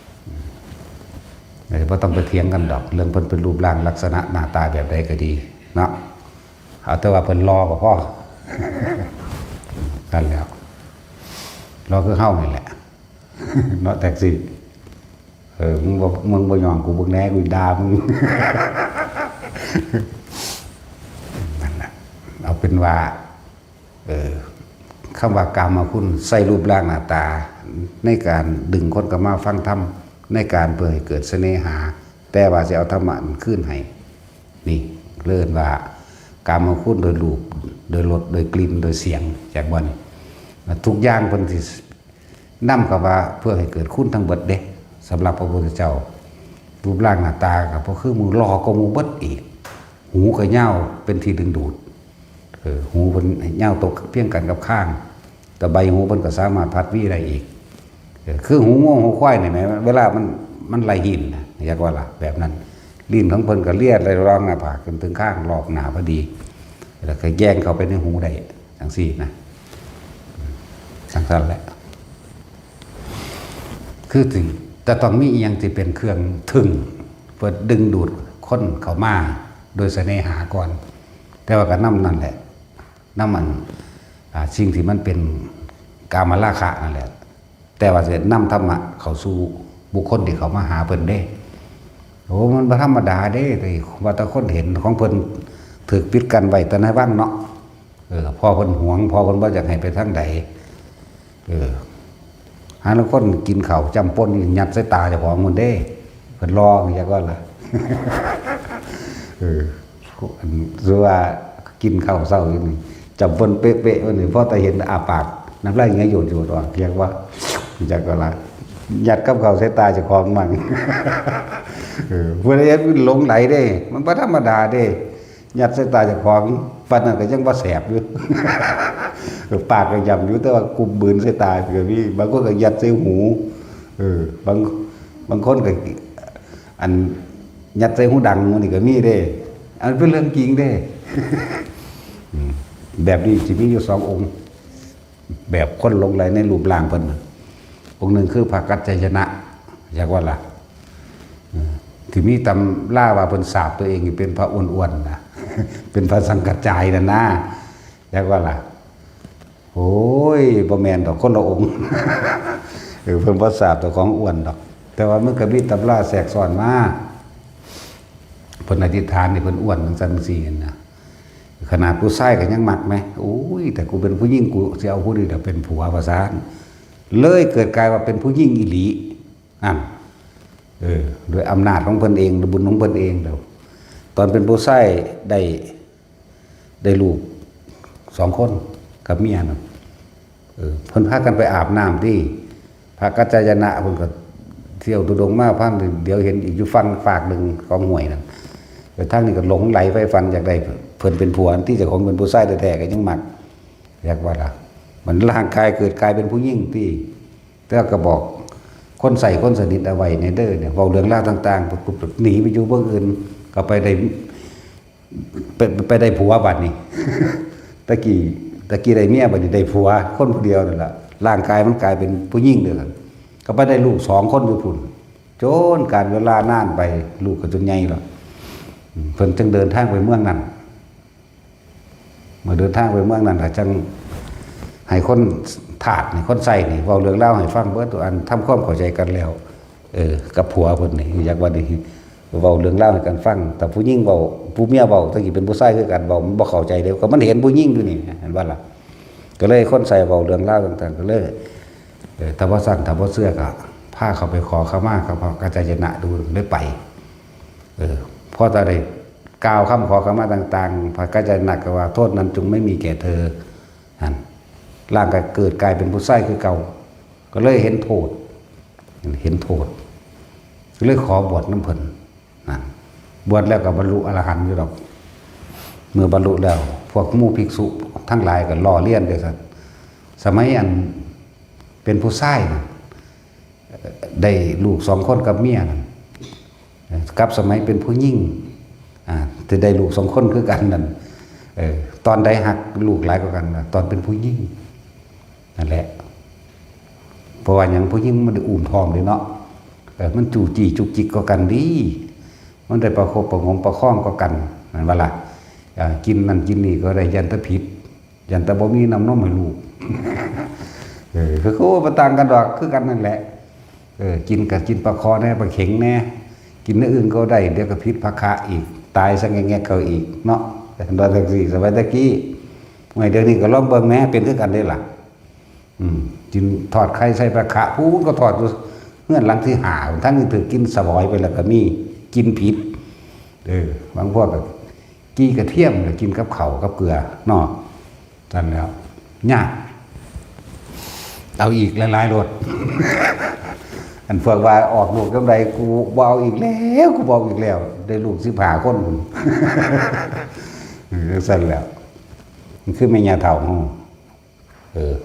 ๆ เออ บ่ต้องไปเถียงกันดอก เรื่องเพิ่นเป็นรูปร่างลักษณะหน้าตาแบบใดก็ดี เนาะ เอาแต่ว่าเพิ่นหล่อก็พอ กันแล้ว หล่อคือเฮานี่แหละ เนาะ แท็กซี่ เออ มึงบ่ มึงบ่ยอมกู มึงแหน่ กูด่ามึง นั่นน่ะ เอาเป็นว่า เออ คำว่ากามคุณ ใส่รูปร่างหน้าตา ในการดึงคนเข้ามาฟังธรรม ในการเพื่อให้เกิดเสน่หา แต่ว่าสิเอาธรรมะคืนให้ นี่เรียกว่า กามคุณโดยรูป โดยรส โดยกลิ่น โดยเสียง จักบ่นี่ ทุกอย่างเพิ่นสิ นำเข้ามาเพื่อให้เกิดคุณทั้งเบิดเด้ สำหรับพระพุทธเจ้า รูปร่างหน้าตาก็บ่คือหมู่ หล่อกว่าหมู่เบิดอีก หูก็ยาวเป็นที่ดึงดูด เออ หูเพิ่นยาวตกเพียงกันกับคาง แต่ใบหูเพิ่นก็สามารถพัดวีได้อีก เออ คือหูงัวหูควายนี่แหม เวลามัน มันไล่หินนะ อยากว่าล่ะ แบบนั้น ลิ้นของเพิ่นก็เลียไล่รองหน้าผากจนถึงคางรอบหน้าพอดี แล้วก็แยงเข้าไปในหูได้ จั่งซี้นะ จั่งซั่นแหละ คือถึง แต่ต้องมีอีหยังที่เป็นเครื่องถึง เพื่อดึงดูดคนเข้ามาโดยเสน่หาก่อน แต่ว่าก็นำนั่นแหละ นำอัน อ่า สิ่งที่มันเป็นกามราคะนั่นแหละ แต่ว่าสินำธรรมะเข้าสู่บุคคลที่เขามาหาเพิ่นเด้ โอ้ มันบ่ธรรมดาเด้ แต่ว่าแต่คนเห็นของเพิ่นถูกปิดกั้นไว้แต่ในวังเนาะ เออ พ่อเพิ่นหวง พ่อเพิ่นบ่อยากให้ไปทางใด เออ หาลางคนกินข้าวจ้ำป่นนี่ยัดใส่ตาเจ้าของมันเด้ เพิ่นหล่อจักว่าล่ะ เออ อัน คือว่ากินข้าวเช้าอยู่นี่ จ้ำป่นเป๊ะๆ วันนี้ พอแต่เห็นอ้าปาก น้ำลายเหงื่อโยดๆ ออก เรียกว่า จักว่าล่ะ ยัดกับข้าวใส่ตาเจ้าของมั่ง เออ ผู้ใดเห็นมันหลงไหลเด้ มันบ่ธรรมดาเด้ ยัดใส่ตาเจ้าของ ปานนั้นก็ยังบ่แสบอยู่ เออ ปากก็ย่ำอยู่ แต่ว่ากุมบืนใส่ตาก็มี บางคนก็ยัดใส่หู เออ บาง บางคนก็ อัน ยัดใส่หูดังหมู่นี่ก็มีเด้ อันเป็นเรื่องจริงเด้ อืม แบบนี้สิมีอยู่สององค์ แบบคนหลงไหลในรูปร่างเพิ่นน่ะ องค์หนึ่งคือพระกัจจายนะ จักว่าล่ะ เออ ที่มีตำราว่าเพิ่นสาปตัวเองเป็นพระอ้วนๆ นะ เป็นพระสังกัจจายนั่นนะ จักว่าล่ะ โอ้ย บ่แม่นดอก คนละองค์ เออ เพิ่นบ่สาปเจ้าของอ้วนดอก แต่ว่ามันก็มีตำราแทรกซ้อนมา เพิ่นอธิษฐานนี่เพิ่นอ้วนจั่งซั่นจั่งซี้นะ ขนาดผู้ชายก็ยังมักแหม โอ้ย แต่กูเป็นผู้หญิง กูสิเอาผู้นี้ล่ะเป็นผัว ว่าซั่น เลยเกิดกลายว่าเป็นผู้หญิงอีหลี นั่น เออ ด้วยอำนาจของเพิ่นเอง ด้วยบุญของเพิ่นเองแล้ว ตอนเป็นผู้ชายได้ ได้ลูกสองคนกับเมียน่ะ เออ เพิ่นพากันไปอาบน้ำที่ พระกัจจายนะเพิ่นก็เที่ยวธุดงค์มา พังเดี๋ยวเห็นอีกอยู่ฝั่งฟากหนึ่งของห้วยนั่น แต่ทางนี้ก็หลงไหลใฝ่ฝันอยากได้เพิ่นเป็นผัว ที่เจ้าของเป็นผู้ชายแท้ๆ ก็ยังมัก อยากว่าล่ะ มันร่างกายเกิดกลายเป็นผู้หญิงที่ แต่ก็บอกคนใส่คนสนิทเอาไว้ในเด้อเนี่ย เว้าเรื่องราวต่างๆ ปุ๊บๆ หนีไปอยู่เมืองอื่น ก็ไปได้ ไป ไปได้ผัวบัดนี้ ตะกี้ ตะกี้ได้เมีย บัดนี้ได้ผัว คนผู้เดียวนั่นล่ะ ร่างกายมันกลายเป็นผู้หญิงเด้อ ก็ไปได้ลูกสองคนอยู่พุ้น จนกาลเวลานานไป ลูกก็จนใหญ่แล้ว อืม เพิ่นจึงเดินทางไปเมืองนั้น เมื่อเดินทางไปเมืองนั้นก็จังให้คนทาสนี่ คนใส่นี่ เว้าเรื่องราวให้ฟังเบิดทุกอัน ทำความเข้าใจกันแล้ว เออ กับผัวเพิ่นนี่ อยากว่านี่ เว้าเรื่องราวให้กันฟัง แต่ผู้หญิงเว้า ผู้เมียเว้า แต่กี้เป็นผู้ชายคือกัน เว้ามันบ่เข้าใจเด้ ก็มันเห็นผู้หญิงอยู่นี่ เห็นบ่ล่ะ ก็เลยคนใส่เว้าเรื่องราวต่างๆ ก็เลย เออ ถ้าบ่ซั้น ถ้าบ่เชื่อก็พาเขาไปขอขมากับพระกัจจายนะดู เลยไป เออ พอตอนได้กล่าวคำขอขมาต่างๆ พระกัจจายนะก็ว่า โทษนั้นจงไม่มีแก่เธอ นั่น ร่างก็เกิดกลายเป็นผู้ชายคือเก่า ก็เลยเห็นโทษ เห็นโทษ ก็เลยขอบวชนำเพิ่น นั่น บวชแล้วก็บรรลุอรหันต์อยู่ดอก เมื่อบรรลุแล้ว พวกหมู่ภิกษุทั้งหลายก็ล้อเลียนเด้อซั่น สมัยอันเป็นผู้ชายน่ะ ได้ลูกสองคนกับเมียนั่น กับสมัยเป็นผู้หญิง อ่า ที่ได้ลูกสองคนคือกันนั่น เออ ตอนใดฮักลูกหลายกว่ากันล่ะ ตอนเป็นผู้หญิง นั่นแหละ เพราะว่าหยัง ผู้หญิงมันได้อุ้มท้องเด้เนาะ เออ มันจู้จี้จุกจิกกว่ากันดี มันได้ประคบประหงมประคองกว่ากัน แม่นบ่ล่ะ อ่า กินนั่นกินนี่ก็ได้ ย่านแต่ผิด ย่านแต่บ่มีน้ำนมให้ลูก เออ คือ คือบ่ต่างกันดอก คือกันนั่นแหละ เออ กินก็กินปลาคอแหน่ ปลาเข็งแหน่ กินแนวอื่นก็ได้ เดี๋ยวก็ผิดพระคะอีก ตายซะแงกๆ เขาอีกเนาะ ว่าจั่งซี้ สมัยตะกี้ เดี๋ยวนี้ก็ลองเบิ่งแหน่ เป็นคือกันเด้ล่ะ อืม กินทอดไข่ใส่ปลาคะ ผู้ก็ทอดอยู่เฮือนหลังที่ห้า ทั้งที่ถือกินสวอยไปแล้วก็มี กินผิด เออ บางพวกก็ กี้กระเทียมก็กินกับข้าวกับเกลือเนาะ นั่นแล้ว ยาก เอาอีกหลายๆ โลด อันพวกว่าออกลูกจั่งใด กูบ่เอาอีกแล้ว กูบ่เอาอีกแล้ว ได้ลูกสิบห้าคน เออ จั่งซั่นแล้ว มันคือแม่ย่าเฒ่าเฮา เออ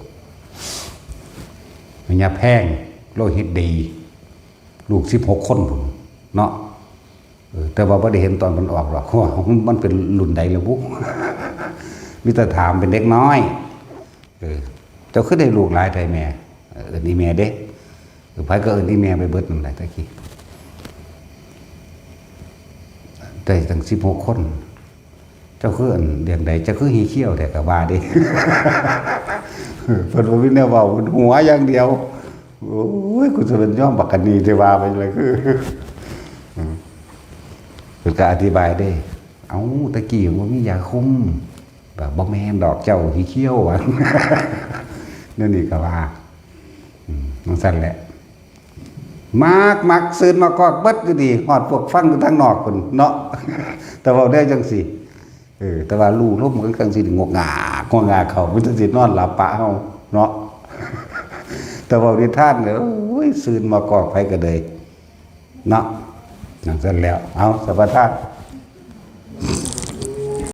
แม่ย่าแพง โลหิตดี ลูกสิบหกคนพุ้นเนาะ เออ แต่ว่าบ่ได้เห็นตอนมันออกดอก เพราะว่ามันเป็นรุ่นใดแล้วบุ มีแต่ถามเป็นเด็กน้อย เออ เจ้าคือได้ลูกหลายแท้แม่ เออ เอิ้นอีแม่เด้ เออ ไผก็เอิ้นอีแม่ไปเบิดนั่นแหละตะกี้ ได้ตั้งสิบหกคน เจ้าคืออันเรื่องใด เจ้าคือฮีเขี้ยวแท้ก็ว่าเด้ เพิ่นบ่มีแนวเว้า เพิ่นหัวอย่างเดียว โอ้ย กูจะเป็นย่อมบักกะนีที่ว่าไปเลย คือ อืม เพิ่นก็อธิบายเด้ เอ้า ตะกี้บ่มียาคุม แบบ บ่แม่นดอก เจ้าฮีเขี้ยว ว่า นั่นนี่ก็ว่า อืม จั่งซั่นแหละ มัก มัก ซื่นมากอกเบิดอยู่ดี ฮอดพวกฟังอยู่ทางนอกพุ้นเนาะ แต่เว้าได้จั่งซี้ เออ แต่ว่าลู่ลมกลางคืนสิงกงาก งกงาก เขามันจะสินอนหลับปะเฮาเนาะ แต่เว้านิทานเนี่ย โอ้ย ซื่นมากอกไผก็เลย เนาะ จั่งซั่นแล้ว เอา สัมปทาน